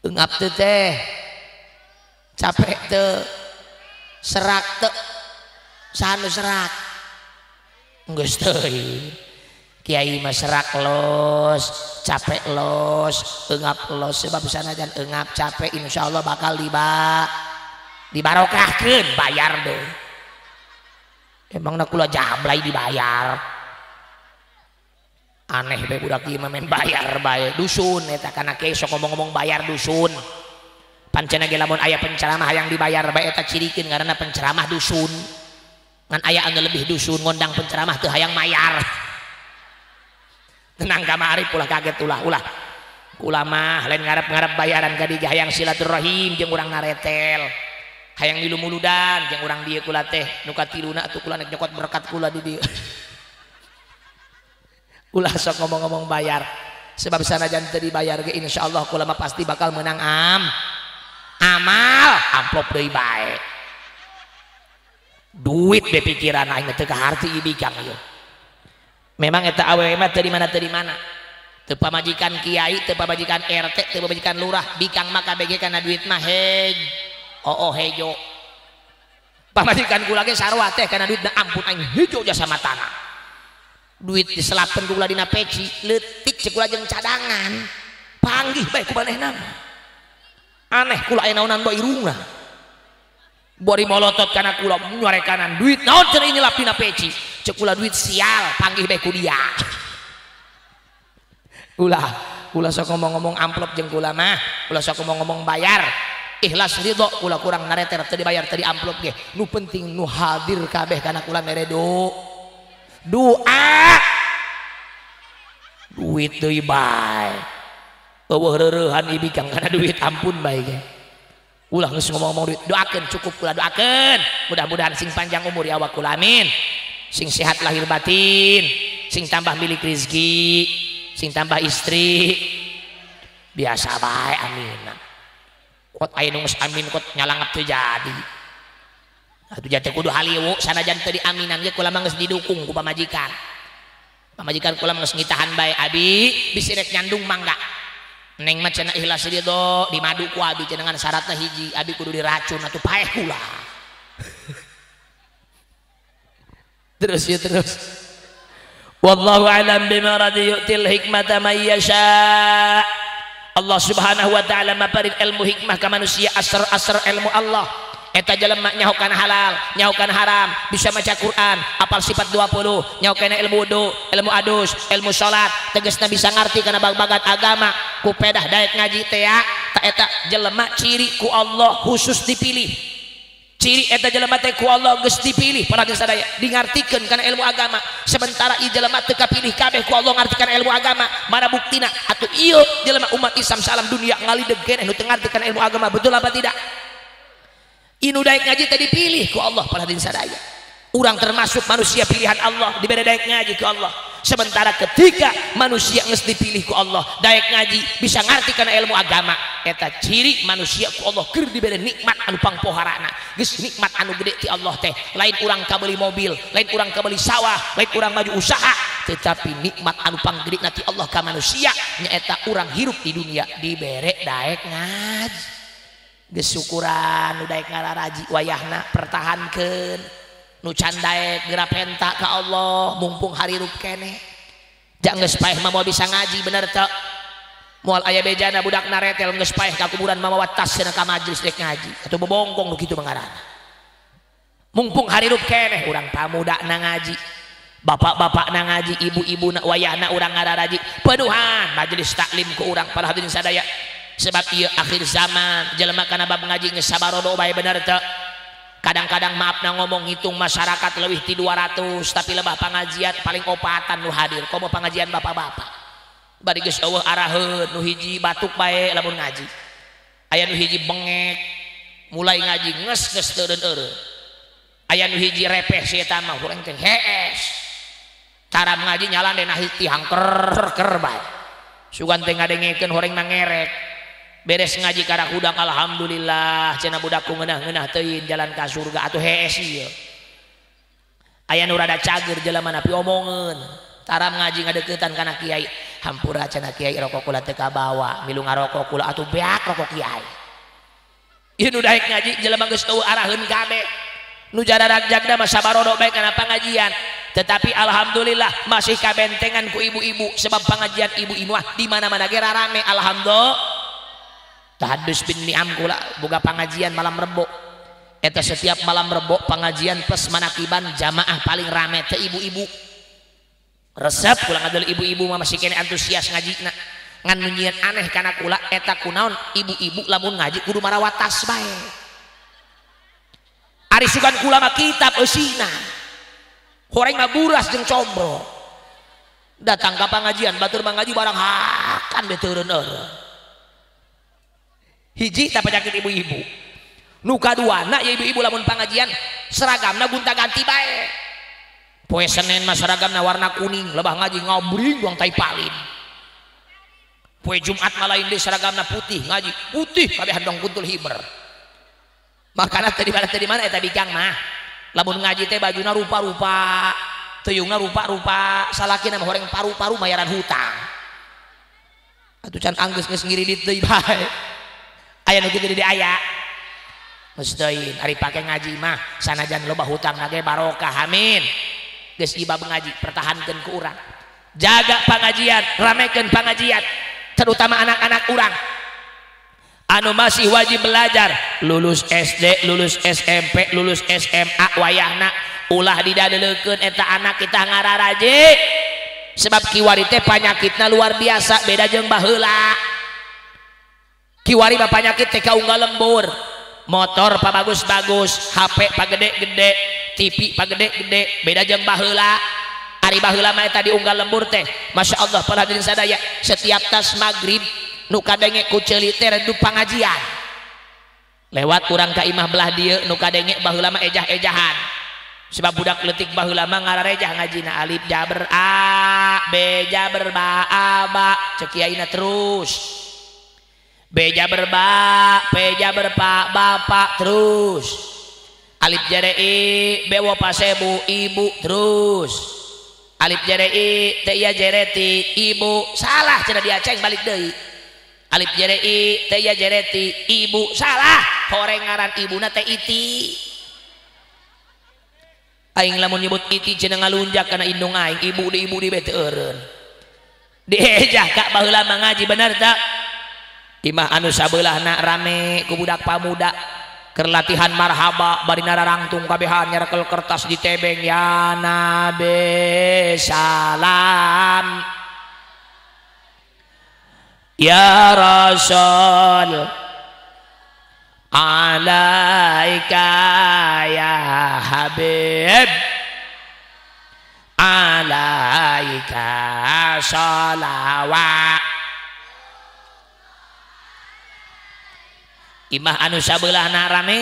eungap teu teh capek teu serak teu sanu serak geus teuing kiai mah serak los capek los eungap los sebab sanajan eungap capek insyaallah bakal dibarokahkeun bayar deh emangna kula jablay dibayar aneh bae budak ieu mah main bayar bae dusun eta kana kiai sok ngomong-ngomong bayar dusun pancena ge lamun aya penceramah hayang dibayar bae eta cirikeun ngaranna penceramah dusun ngan aya anu lebih dusun ngondang penceramah teu hayang mayar tenang kamari ulah kaget ulah ulah kula mah lain ngarep-ngarep bayaran ka dieu hayang silaturahim jeung urang naretel hayang milu muludan jeung urang dieu kula teh nu katiluna atuh kula nek nyokot berkat kula di dieu ulah sok ngomong-ngomong bayar sebab sanajan teu dibayar ge insyaallah kula mah pasti bakal menang amal amplop deui bae duit be pikiran aing teu kaharti ieu bikang ieu memang eta awewe mah teu di mana teu pamajikan kiai teu pamajikan RT teu pamajikan lurah bikang mah kabeh kana duit mah hej oo hejo pamajikan kula ge sarua teh kana duit ampun aing hejo jasa matana duit diselapen kula dina peci leutik cek kula jeung cadangan panggih bae ku manehna aneh kula aya naonan bae irungna Bori molotot kana kula nyorekanan duit naon cenah nyelap dina peci. Cek kula duit sial panggih bae ku dia. Ulah, ulah sok ngomong-ngomong amplop jeung kula mah, ulah sok ngomong-ngomong bayar. Ikhlas ridho kula kurang ngareter teu dibayar teu di amplop ge. Nu penting nu hadir kabeh kana kula mere doa. Duit deui bae. Eueuh reureuhan ibikang kana duit ampun bae ge. Ulah geus ngomong-ngomong duit, doakeun cukup kula doakeun. Mudah-mudahan sing panjang umur ya awak kula amin. Sing sehat lahir batin, sing tambah milik rezeki, sing tambah istri. Biasa bae amin. Kot aya nu geus amin kot nyalangap teu jadi. Atuh jate kudu haliwu sanajan teu diaminan ge kula mah geus didukung ku pamajikan. Pamajikan kula mah geus ngitahan bae abi bisi rek nyandung mangga. Neng mah cenah ikhlas ridho dimadu ku abi cenah syaratna hiji abi kudu diracun atuh paeh kula. Terus ya terus. Wallahu a'lam bima radi yu'til hikmata may yasha. Allah Subhanahu wa ta'ala maparin ilmu hikmah ka manusia asar-asar ilmu Allah. Eta jelema nyaho kana halal, nyaho kana haram, bisa maca Quran, apal sifat 20, nyaho kana ilmu wudu, ilmu adus, ilmu salat, tegasna bisa ngarti kana bag-bagat agama, ku pedah daek ngaji teh ta eta jelema ciri ku Allah khusus dipilih. Ciri eta jelema teh ku Allah geus dipilih para geus sadaya dingartikeun kana ilmu agama. Sementara ieu jelema teu kapilih kabeh ku Allah ngarti kana ilmu agama, mana buktina atuh ieu jelema umat Islam salam dunia ngalideg keneh nu teu ngarti kana ilmu agama, betul apa tidak? Inu daek ngaji tadi pilih ku Allah para hadirin sadaya. Urang termasuk manusia pilihan Allah dibere daek ngaji ku Allah. Sementara ketika manusia geus dipilih ku Allah daek ngaji bisa ngarti kana ilmu agama, eta ciri manusia ku Allah keur dibere nikmat anu pangpoharana. Geus nikmat anu gede ti Allah teh, lain urang kabeuli mobil, lain urang kabeuli sawah, lain urang maju usaha, tetapi nikmat anu panggedena ti Allah ka manusia nyaeta urang hirup di dunia dibere daek ngaji. Geus syukuran nu daek ngararaji wayahna pertahankeun nu can daek geura penta ka Allah mumpung harirup keneh. Jang geus paeh mah moal bisa ngaji bener teu? Moal aya bejana budak naretel geus paeh ka kuburan mamawa tas cenah ka majelis rek ngaji atuh bobongkong nu kitu mangarana. Mumpung harirup keneh urang pamuda na ngaji, bapak-bapak na ngaji, ibu-ibu na wayahna urang ngararaji penuhan majelis taklim ku urang para hadirin sadaya. Sebab ieu akhir zaman jelema kana bab ngaji geus sabarodo bae bener teu? Kadang-kadang maaf na ngomong hitung masyarakat leuwih ti 200 tapi lebah pangajian paling opatan nu hadir komo pangajian bapak-bapak. Bari geus eueuh araheun nu hiji batuk bae lamun ngaji. Aya nu hiji bengek mulai ngaji nges geus teureun-eureun. Aya nu hiji repeh si eta mah urang teh hees. Cara ngaji nyalan dena tihang ker bae. Sugan teh ngadengekeun horeng mah ngerek. Beres ngaji karak hudang alhamdulillah cenah budakku ngeunah-ngeunah teuing jalan ka surga atuh hees ieu. Aya nu rada cager jelema na piomongeun taram ngaji ngadeuketan kana kiai hampura cenah kiai rokok kula teu kabawa milu ngarokok kula atuh beak rokok kiai. Ieu nu daek ngaji jelema geus teu araheun kabeh nu jararagjagna mah sabarodo bae kana pangajian. Tetapi alhamdulillah masih kabentengan ku ibu-ibu sebab pangajian ibu-ibu mah di mana-mana ge rarame alhamdulillah. Tahadus bin ni'am kula boga pangajian malam rebo. Eta setiap malam rebo pangajian plus manakiban jamaah paling rame teh ibu-ibu. Resep kula ngadel ibu-ibu mah masih kene antusias ngajina. Ngan nu nyieun aneh kana kula eta kunaon ibu-ibu lamun ngaji kudu marawatas bae. Ari sugan kula mah kitab eusina. Horeng mah buras jeung combro. Datang ka pangajian batur mah ngaji barang hakan be teureun-eureun. Hiji tak penyakit ibu-ibu. Nu kaduana ya ibu-ibu lamun pangajian seragamna gonta-ganti bae. Poe Senin mah seragamna warna kuning, lebah ngaji ngabring doang tai palin. Poe Jumat mah lain deui seragamna putih, ngaji putih kabehan dong kuntul hiber. Makana teu di mana eta bikang mah. Lamun ngaji teh bajuna rupa-rupa, teuingna rupa-rupa, salakina mah horeng paru-paru mayaran hutang. Atuh can anggeus geus ngiridit deui bae. Aya nu kitu di aya. Geus teuing ari pake ngaji mah sanajan loba hutang ge barokah amin. Geus ibab ngaji pertahankeun ku urang. Jaga pangajian, ramekeun pangajian, terutama anak-anak urang. Anu masih wajib belajar lulus SD, lulus SMP, lulus SMA wayahna ulah didadelekeun eta anak kita ngararaji. Sebab kiwari teh panyakitna luar biasa beda jeung baheula. Kiwari mah panyakit teh kaunggal lembur. Motor pabagus-bagus, HP pagede-gede, TV pagede-gede, beda jeung baheula. Ari baheula mah eta diunggal lembur teh. Masya Allah para hadirin sadaya, setiap tas maghrib nu kadenge ku ceuli teh redup pangajian. Lewat urang ka imah belah dieu nu kadenge baheula mah ejah-ejahan. Sebab budak leutik baheula mah ngararejah ngajina alif jaber a, b jaber ba, a ba, cek kiaina terus. B jaber ba, P jaber pa, bapak terus. Alif jere i, B wa pasebu, ibu terus. Alif jere i, T ya jere ti, ibu. Salah cenah diaceng balik deui. Alif jere i, T ya jere ti, ibu. Salah. Horeng ngaran ibuna teh iti. Aing lamun nyebut iti cenah ngalunjak kana indung aing, ibu di ibu di bete eureun. Diejah kak baheula mah ngaji bener tak? Imah anu sabeulahna rame ku budak pamuda keur latihan marhaba bari nararangtung kabehan nyarekel kertas di tebeng ya nabi salam ya rasul alaika ya habib alaika shalawat. Imah anu sabeulahna rame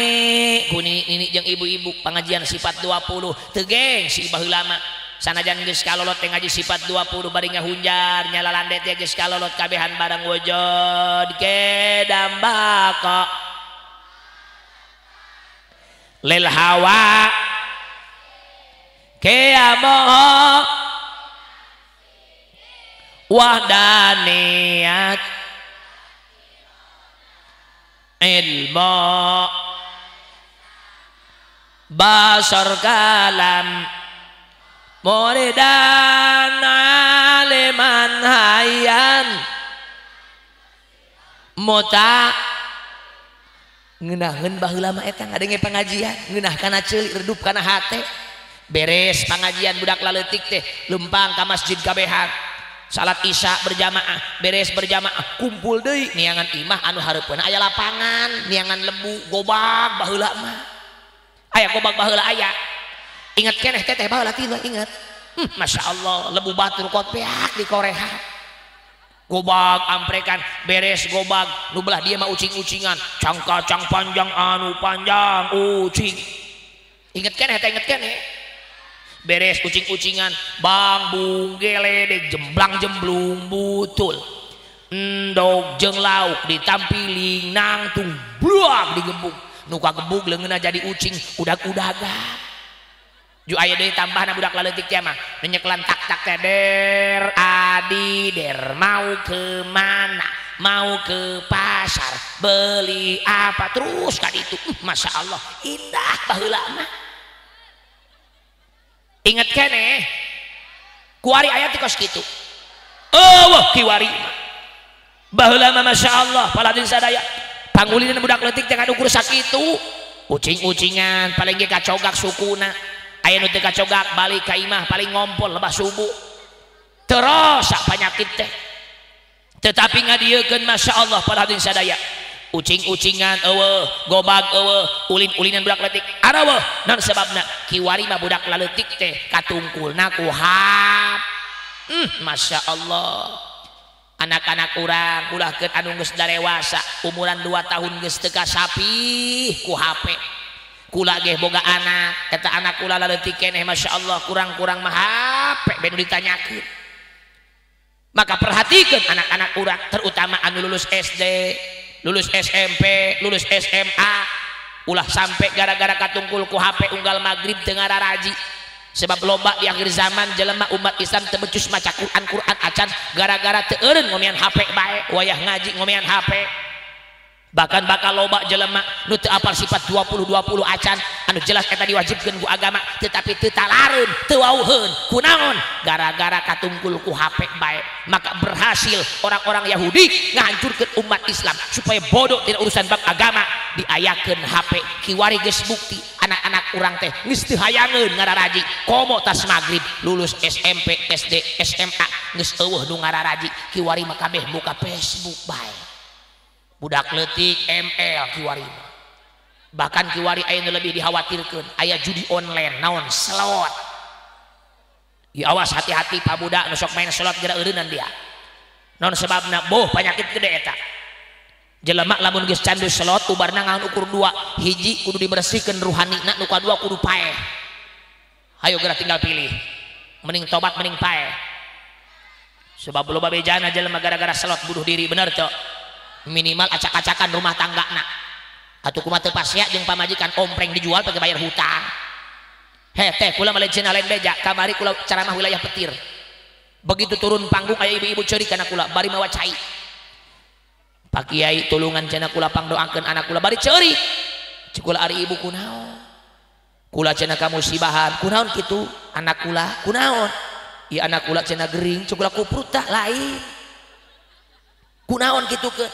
ku nini jeung ibu-ibu pengajian sifat 20 teu gengsi baheula mah sanajan geus kalolot teh ngaji sifat 20 bari ngahunjar nyalalande teh geus kalolot kabehan barang wujud kedambaka lil hawa qiyamo wahdaniyat ilmu basar kalam muridan aliman hayyan muta ngeunaheun baheula mah eta ngadenge pengajian ngeunah kana ceuli redup kana hate beres pengajian budak laleutik teh lempang ka masjid kabehan salat isya berjamaah beres berjamaah kumpul deui niangan imah anu hareupeun aya lapangan niangan lebu gobag baheula mah aya gobag baheula aya inget keneh teteh baheula ti inget Masya Allah lebu batur kopeak di koreha gobag amprekan beres gobag nu belah dia mah ucing-ucingan cangkacang panjang anu panjang ucing inget keneh teh inget keneh beres ucing-ucingan bang bung geledek jemblang jemblung butul endog jeung lauk ditampiling nangtung bluak digebuk nu kagebug leungeunna jadi ucing udag-udagan ju aya deui tambahna budak laleutik teh mah nyeklan tak-tak teh der adi der mau ke mana mau ke pasar beli apa terus ka ditu Masya Allah indah baheula mah. Ingat keneh kuari ayat kos kitu eueuh kiwari baheula mah Masya Allah paladin sadaya pangulinan budak leutik teh ngadukur sakitu ucing-ucingan paling ge kacogak sukuna aya nu teu kacogak balik ka imah paling ngompol lebah subuh terus panyakit teh tetapi ngadiekeun Masya Allah paladin sadaya ucing-ucingan eueuh gobag eueuh ulin-ulinan budak leutik araweuh naon sebabna kiwari mah budak laleutik teh katungkulna ku hap Masya Allah anak-anak urang ulahkeun anu geus darewasa umuran 2 tahun geus teu kasapih ku HP kula ge boga anak eta anak kula laleutik keneh Masya Allah kurang-kurang mah HP ben ditanyakeun maka perhatikan anak-anak urang terutama anu lulus SD lulus SMP, lulus SMA ulah sampai gara-gara katungkul ku HP unggal maghrib teu ngararaji sebab loba di akhir zaman jelema umat Islam teu becus maca Quran Quran acan gara-gara teu eureun ngomean HP bae wayah ngaji ngomean HP Bahkan bakal loba jelema nu teu apal sifat 20-20 acan anu jelas eta diwajibkeun ku agama tetapi teu talareun teu wauheun kunaon gara-gara katungkul ku HP bae. Maka berhasil orang-orang Yahudi ngahancurkeun umat Islam supaya bodoh tidak urusan bab agama, diayakeun HP kiwari geus bukti anak-anak urang teh geus teu hayangeun ngararaji komo tas magrib lulus SMP SD SMA geus eueuh nu ngararaji kiwari mah kabeh muka Facebook bae. Budak leutik ML kiwari, bahkan kiwari aya nu lebih dikhawatirkeun aya judi online naon slot. Ya awas hati-hati pak budak nu sok main slot geura eureunnan dia. Naon sebabna boh penyakit gede eta. Jelema lamun geus candu slot ubarna ngan ukur dua, hiji kudu dibersihkeun ruhanina, nu kadua kudu paeh. Hayo geura tinggal pilih. Mending tobat mending paeh. Sebab loba bejana jelema gara-gara slot bunuh diri, bener teu? Minimal acak-acakan rumah tangga nak atuh kumaha teu pasea jeung pamajikan ompreng dijual pakai bayar hutang. Heh teh kula mah lain lain beja kamari kula ceramah wilayah Petir, begitu turun panggung aya ibu-ibu ceurik kana kula bari mawa cai. Pak Kiai tulungan cenah kula pangdoakeun anak kula bari ceurik. Cik kula ari ibu kunaon kula cenah kamusibahan kunaon kitu anak kula kunaon ieu anak kula cenah gering cik kula kuprut tah lain kunaon kitu ke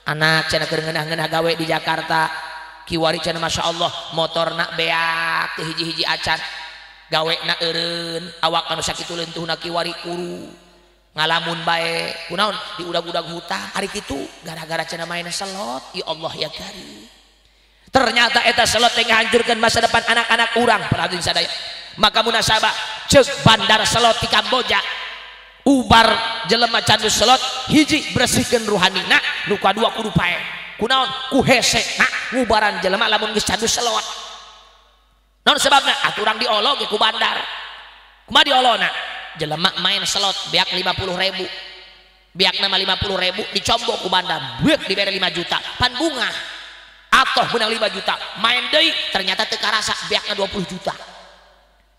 anak cenah keur ngeunah-ngeunah gawe di Jakarta kiwari cenah Masya Allah motorna beak teu hiji-hiji acan gawena eureun awak anu sakitu leuntuhna kiwari kuru ngalamun bae kunaon diudag-udag hutang ari kitu gara-gara cenah main slot. Ya Allah ya Karim, ternyata eta slot teh ngahancurkeun masa depan anak-anak urang perhatian sadaya. Maka munasabah ceuk bandar slot di Kamboja ubar jelema candu slot hiji bersihkeun ruhanina nu kadua kudu pae kunaon ku hese na ngubaran jelema lamun geus candu slot. Naon sebabna atuh urang diolo ge ku bandar. Kumaha diolona? Jelema main slot beak 50.000, beak nama 50.000 dicombok ku bandar beak dibere 5 juta pan bunga atoh menang 5 juta main deui ternyata teu karasa beakna 20 juta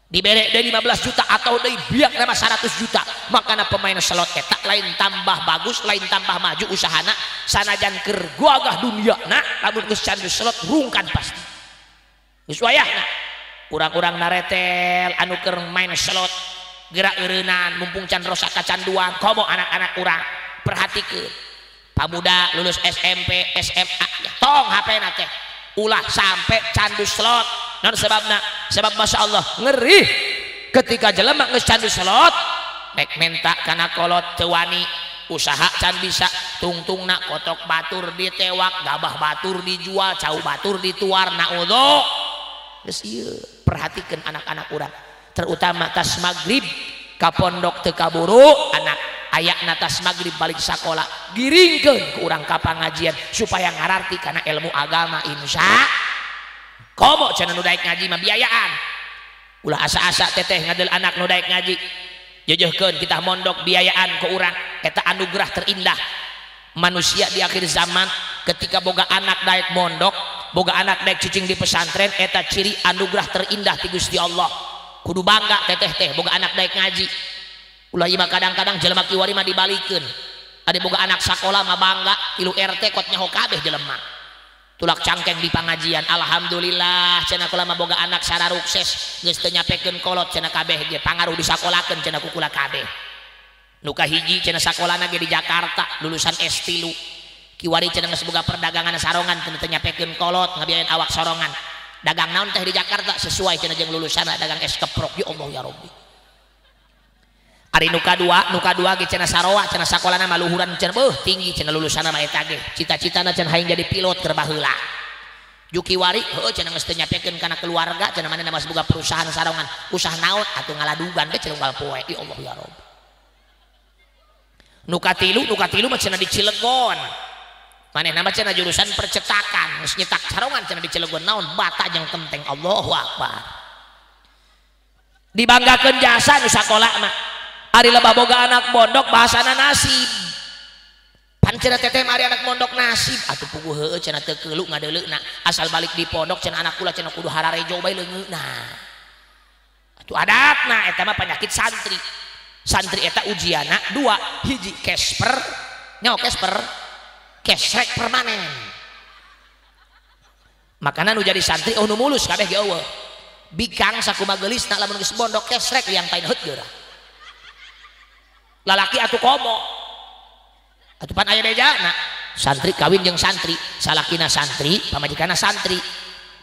dibere deui 15 juta atau deui biak nama 100 juta. Makana pemain slot eta lain tambah bagus lain tambah maju usahana sanajan keur gagah dunia na lamun geus candu slot rungkan pasti geus wayahna urang-urang naretel anu keur main slot gerak eureunnan mumpung can rosak kacanduan komo anak-anak urang perhatikeun pamuda lulus SMP SMA tong HP na teh ulah sampai candu slot. Non sebabna sebab Masya Allah ngeri ketika jelema geus candu slot rek menta kana kolot teu wani usaha can bisa tungtungna kotok batur ditewak gabah batur dijual cau batur dituar naudzu. Geus ieu perhatikeun anak-anak urang terutama tas magrib ka pondok teu kaburu anak ayakna tas magrib balik sakola giringkeun ku urang ka pangajian supaya ngararti kana ilmu agama insya. Komo cenah nu daek ngaji mah biayaan ulah asa-asa teteh ngadel anak nu daek ngaji jejehkeun kita mondok biayaan ke urang eta anugerah terindah manusia di akhir zaman ketika boga anak daek mondok boga anak daek cicing di pesantren eta ciri anugerah terindah ti Gusti Allah. Kudu bangga teteh teh boga anak daek ngaji ulah ieu mah kadang-kadang jelema kiwari mah dibalikeun ade boga anak sakola mah bangga tilu RT kot nyaho kabeh jelema tulak cangkeng di pangajian alhamdulillah cenah kula mah boga anak sararukses geus teu nyapekeun kolot cenah kabeh ge pangaruh disakolakeun cenah ku kula kabeh. Nu kahiji cenah sakolana ge di Jakarta lulusan S3 kiwari cenah geus boga perdagangan sarongan teu nyapekeun kolot ngabiayan awak sorongan dagang naon teh di Jakarta sesuai cenah jeung lulusanna dagang es keprok. Ya Allah ya Rabbi. Ari nu kadua ge cenah saroa cenah sakolana mah luhuran cenah beuh tinggi cenah lulusanna mah eta ge cita-citana cenah hayang jadi pilot keur baheula. Juki wari heueuh cenah geus teu nyapekeun kana keluarga cenah manehna mah boga perusahaan sarongan usaha naon atuh ngaladugan ge cenah unggal poe. Ya Allah ya Rabbi. Nu katilu mah cenah di Cilegon manehna mah cenah jurusan percetakan geus nyetak sarongan cenah di Cilegon naon bata jeung kenteng. Allahu akbar. Dibanggakeun jasa nu sakola mah. Ari lebah boga anak mondok bahasana nasib pan cenah teteh mah ari anak mondok nasib atuh puguh heueuh cenah teu keulu ngadeuleuna asal balik di pondok cenah anak kula cenah kudu hararejo bae leungeuna atuh adatna eta mah penyakit santri. Santri eta ujiana dua hiji casper nyaho casper kesrek permanen. Makana nu jadi santri oh nu mulus kabeh ge eueuh. Bikang sakumaha geulisna lamun geus mondok kesrek liang tain heut geurah. Lalaki atuh komo. Atuh pan aya bejana. Santri kawin jeung santri, salakina santri, pamajikanna santri.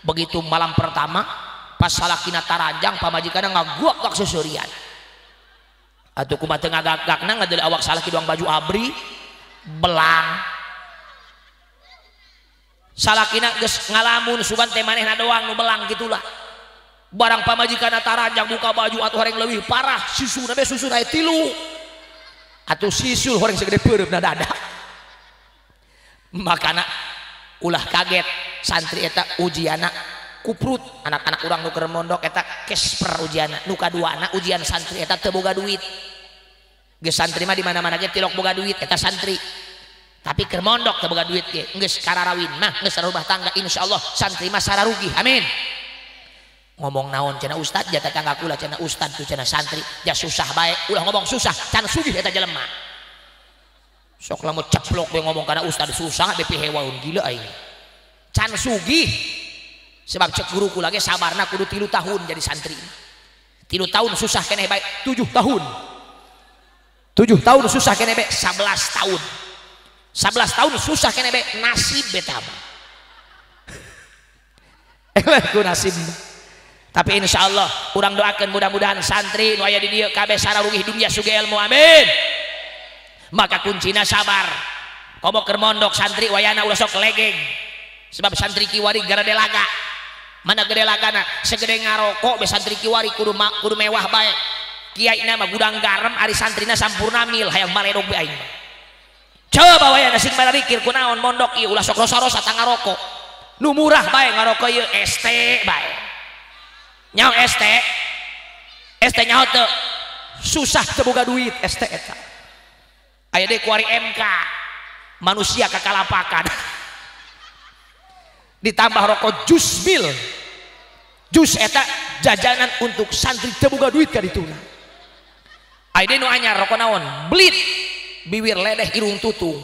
Begitu malam pertama pas salakina taranjang pamajikanna ngaguak-guak susurian. Atuh kumaha teu ngagak-gakna ngadeuleu awak salaki doang baju abri belang. Salakina geus ngalamun sugan teh manehna doang nu belang gitulah. Barang pamajikanna taranjang buka baju atuh horeng leuwih parah, susuna be susuna aya tilu. Atuh sisul horeng segede peureumna dada. Makana ulah kaget santri eta ujianna kuprut. Anak-anak urang nu keur mondok eta kesper ujianna. Nu kaduana ujian santri eta teu boga duit. Geus santri mah di mana-mana ge tilok boga duit eta santri. Tapi keur mondok teu boga duit ge geus kararawin mah geus rumah tangga insyaallah santri mah sararugi. Amin. Ngomong naon cenah ustad ja tetangga kula cenah ustad tu cenah santri ja susah bae ulah ngomong susah can sugih eta jelema. Sok lamun ceplok we ngomong kana ustad susah bepi hewaun gila aing. Can sugih. Sebab cek guru kula ge sabarna kudu 3 tahun jadi santri. 3 tahun susah keneh bae 7 tahun. 7 tahun susah keneh bae 11 tahun. 11 tahun susah keneh bae nasib beta mah. Eleh ku nasib. Tapi insya Allah urang doakan mudah-mudahan santri nu aya di dieu kabeh sararugih dunia sugih ilmu amin. Maka kuncina sabar. Komo keur mondok santri wayana ulah sok legeng. Sebab santri kiwari garade laga. Mana gede lagana segede ngarokok be santri kiwari kudu kudu mewah bae. Kiaina mah gudang garam ari santrina sampurna mil hayang maledog be aing. Coba wayana sing bararikir kunaon mondok ieu ulah sok rosa-rosa tang ngarokok. Nu murah bae ngarokok ieu ST bae. Nyaho ST ST nyaho teu susah teu boga duit ST eta. Aya deui kuari MK manusia kakalapakan. Ditambah rokok jus mil. Jus eta jajanan untuk santri teu boga duit ka dituna. Aya deui nu anyar rokok naon? Belit biwir ledeh irung tutung.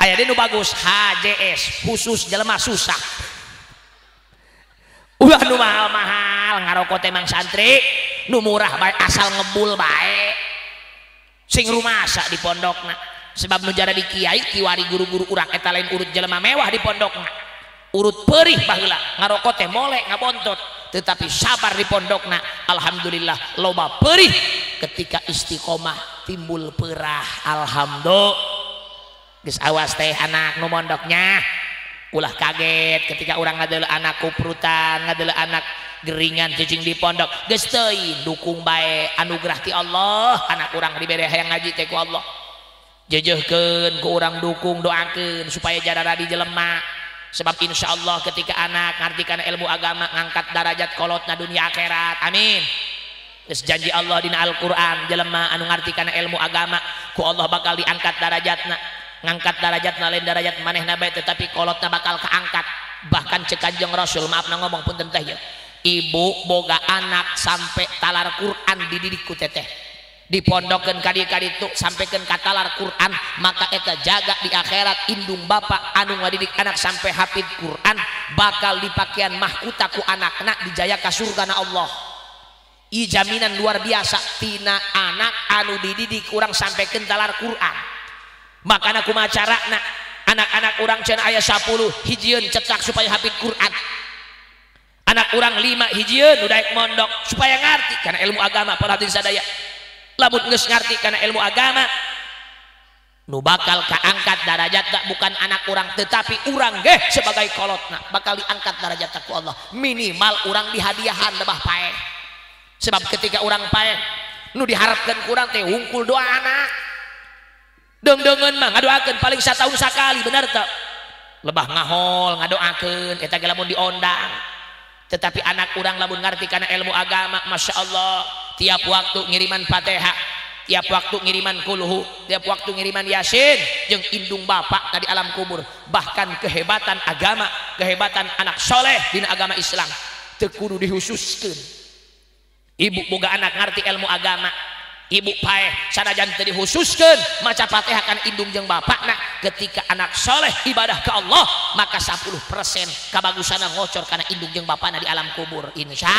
Aya deui nu bagus HJS khusus jelema susah. Ulah nu mahal-mahal ngarokok teh mang santri, nu murah bae asal ngebul bae. Sing rumasa di pondokna. Sebab nu jara di kiai kiwari guru-guru urang eta lain urut jelema mewah di pondokna. Urut perih baheula ngarokok teh mole ngabontot, tetapi sabar di pondokna. Alhamdulillah loba perih ketika istiqomah timbul perah. Alhamdulillah. Geus awas teh anak nu mondoknya. Ulah kaget ketika orang ngadeuleu anak kuprutan, ngadeuleu anak geringan cicing di pondok. Geus teuing dukung bae anugerah ti Allah, anak urang dibere hayang ngaji teh ku Allah. Jejehkeun ku urang dukung doakeun supaya jarara di jelema. Sebab insyaallah ketika anak ngarti kana ilmu agama ngangkat darajat kolotna dunia akhirat. Amin. Geus janji Allah dina Al-Qur'an jelema anu ngarti kana ilmu agama ku Allah bakal diangkat darajatna. Ngangkat darajat lain darajat manehna bae tetapi kolotna bakal keangkat. Bahkan cek Kanjeng Rasul maaf na ngomong punten teh ya, ibu boga anak sampai talar Quran dididik ku teteh dipondokkeun ka dieu ka ditu sampaikan ka talar Quran, maka eta jaga di akhirat indung bapak anu ngadidik anak sampai hafid Quran bakal dipakean mahkota ku anakna dijaya ka surgana Allah. I jaminan luar biasa tina anak anu dididik urang sampaikan talar Quran. Makana kumaha carana anak-anak urang cenah aya 10 hijieun cetak supaya hafid Quran. Anak urang 5 hijieun nu daek mondok supaya ngarti kana ilmu agama perhatiin sadaya. Lamun geus ngarti kana ilmu agama nu bakal kaangkat darajatna bukan anak urang tetapi urang ge sebagai kolotna bakal diangkat darajatna ku Allah. Minimal urang dihadiahan lebah paeh. Sebab ketika urang paeh nu diharapkeun ku urang teh hungkul doa anak. Deung-deungeun mah ngadoakeun paling satahun sakali bener teu? Lebah ngahol ngadoakeun eta ge lamun diondang. Tetapi anak urang lamun ngarti kana ilmu agama Masya Allah tiap waktu ngiriman Fatihah, tiap waktu ngiriman kulhu, tiap waktu ngiriman Yasin jeung indung bapak tadi alam kubur. Bahkan kehebatan agama, kehebatan anak soleh dina agama Islam teu kudu dihususkeun. Ibu boga anak ngarti ilmu agama Ibu paeh sanajan teu dihususkeun maca Fatihah kana indung jeung bapakna, ketika anak soleh ibadah ke Allah maka 10% kabagusana ngocor kana indung jeung bapakna di alam kubur. Insya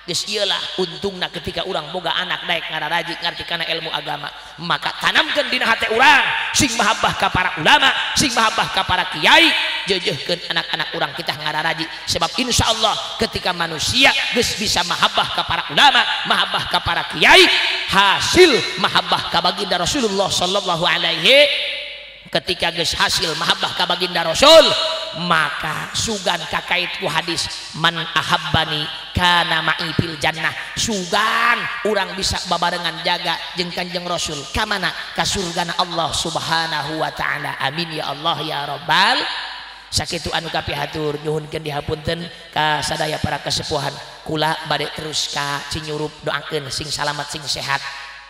geus ieu lah untungna ketika urang boga anak daek ngararaji ngarti kana ilmu agama, maka tanamkeun dina hate urang sing mahabbah ka para ulama, sing mahabbah ka para kiai, jeujeuhkeun anak-anak urang kita ngararaji. Sebab insyaallah ketika manusia geus bisa mahabbah ka para ulama, mahabbah ka para kiai, hasil mahabbah ka baginda Rasulullah sallallahu alaihi, ketika geus hasil mahabbah ka baginda Rasul, maka sugan kakait ku hadis man ahabbani kana ma'i fil jannah, sugan urang bisa babarengan jaga jeung Kanjeng Rasul ka mana? Ka surgana Allah Subhanahu wa taala. Amin ya Allah ya rabbal. Sakitu anu kapihatur nyuhunkeun dihapunten ka sadaya para kesepuhan. Kula bade terus ka Cinyurup, doakeun sing salamat sing sehat.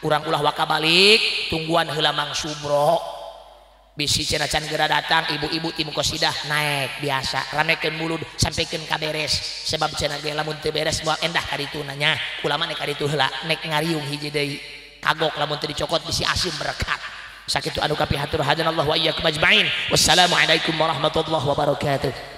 Urang ulah waka balik tungguan heula Mang Subro. Bisi cenah can geura datang ibu-ibu tim qasidah naik biasa ramekeun mulud sampikeun ka beres, sebab cenah ge lamun teu beres moal endah ka ditu nanya. Kula mah nek ka ditu heula nek ngariung hiji deui kagok lamun teu dicokot bisi asim berkat. Sakitu anu kapihatur hadanallahu wa iyyakum ajmain. Wassalamualaikum warahmatullahi wabarakatuh.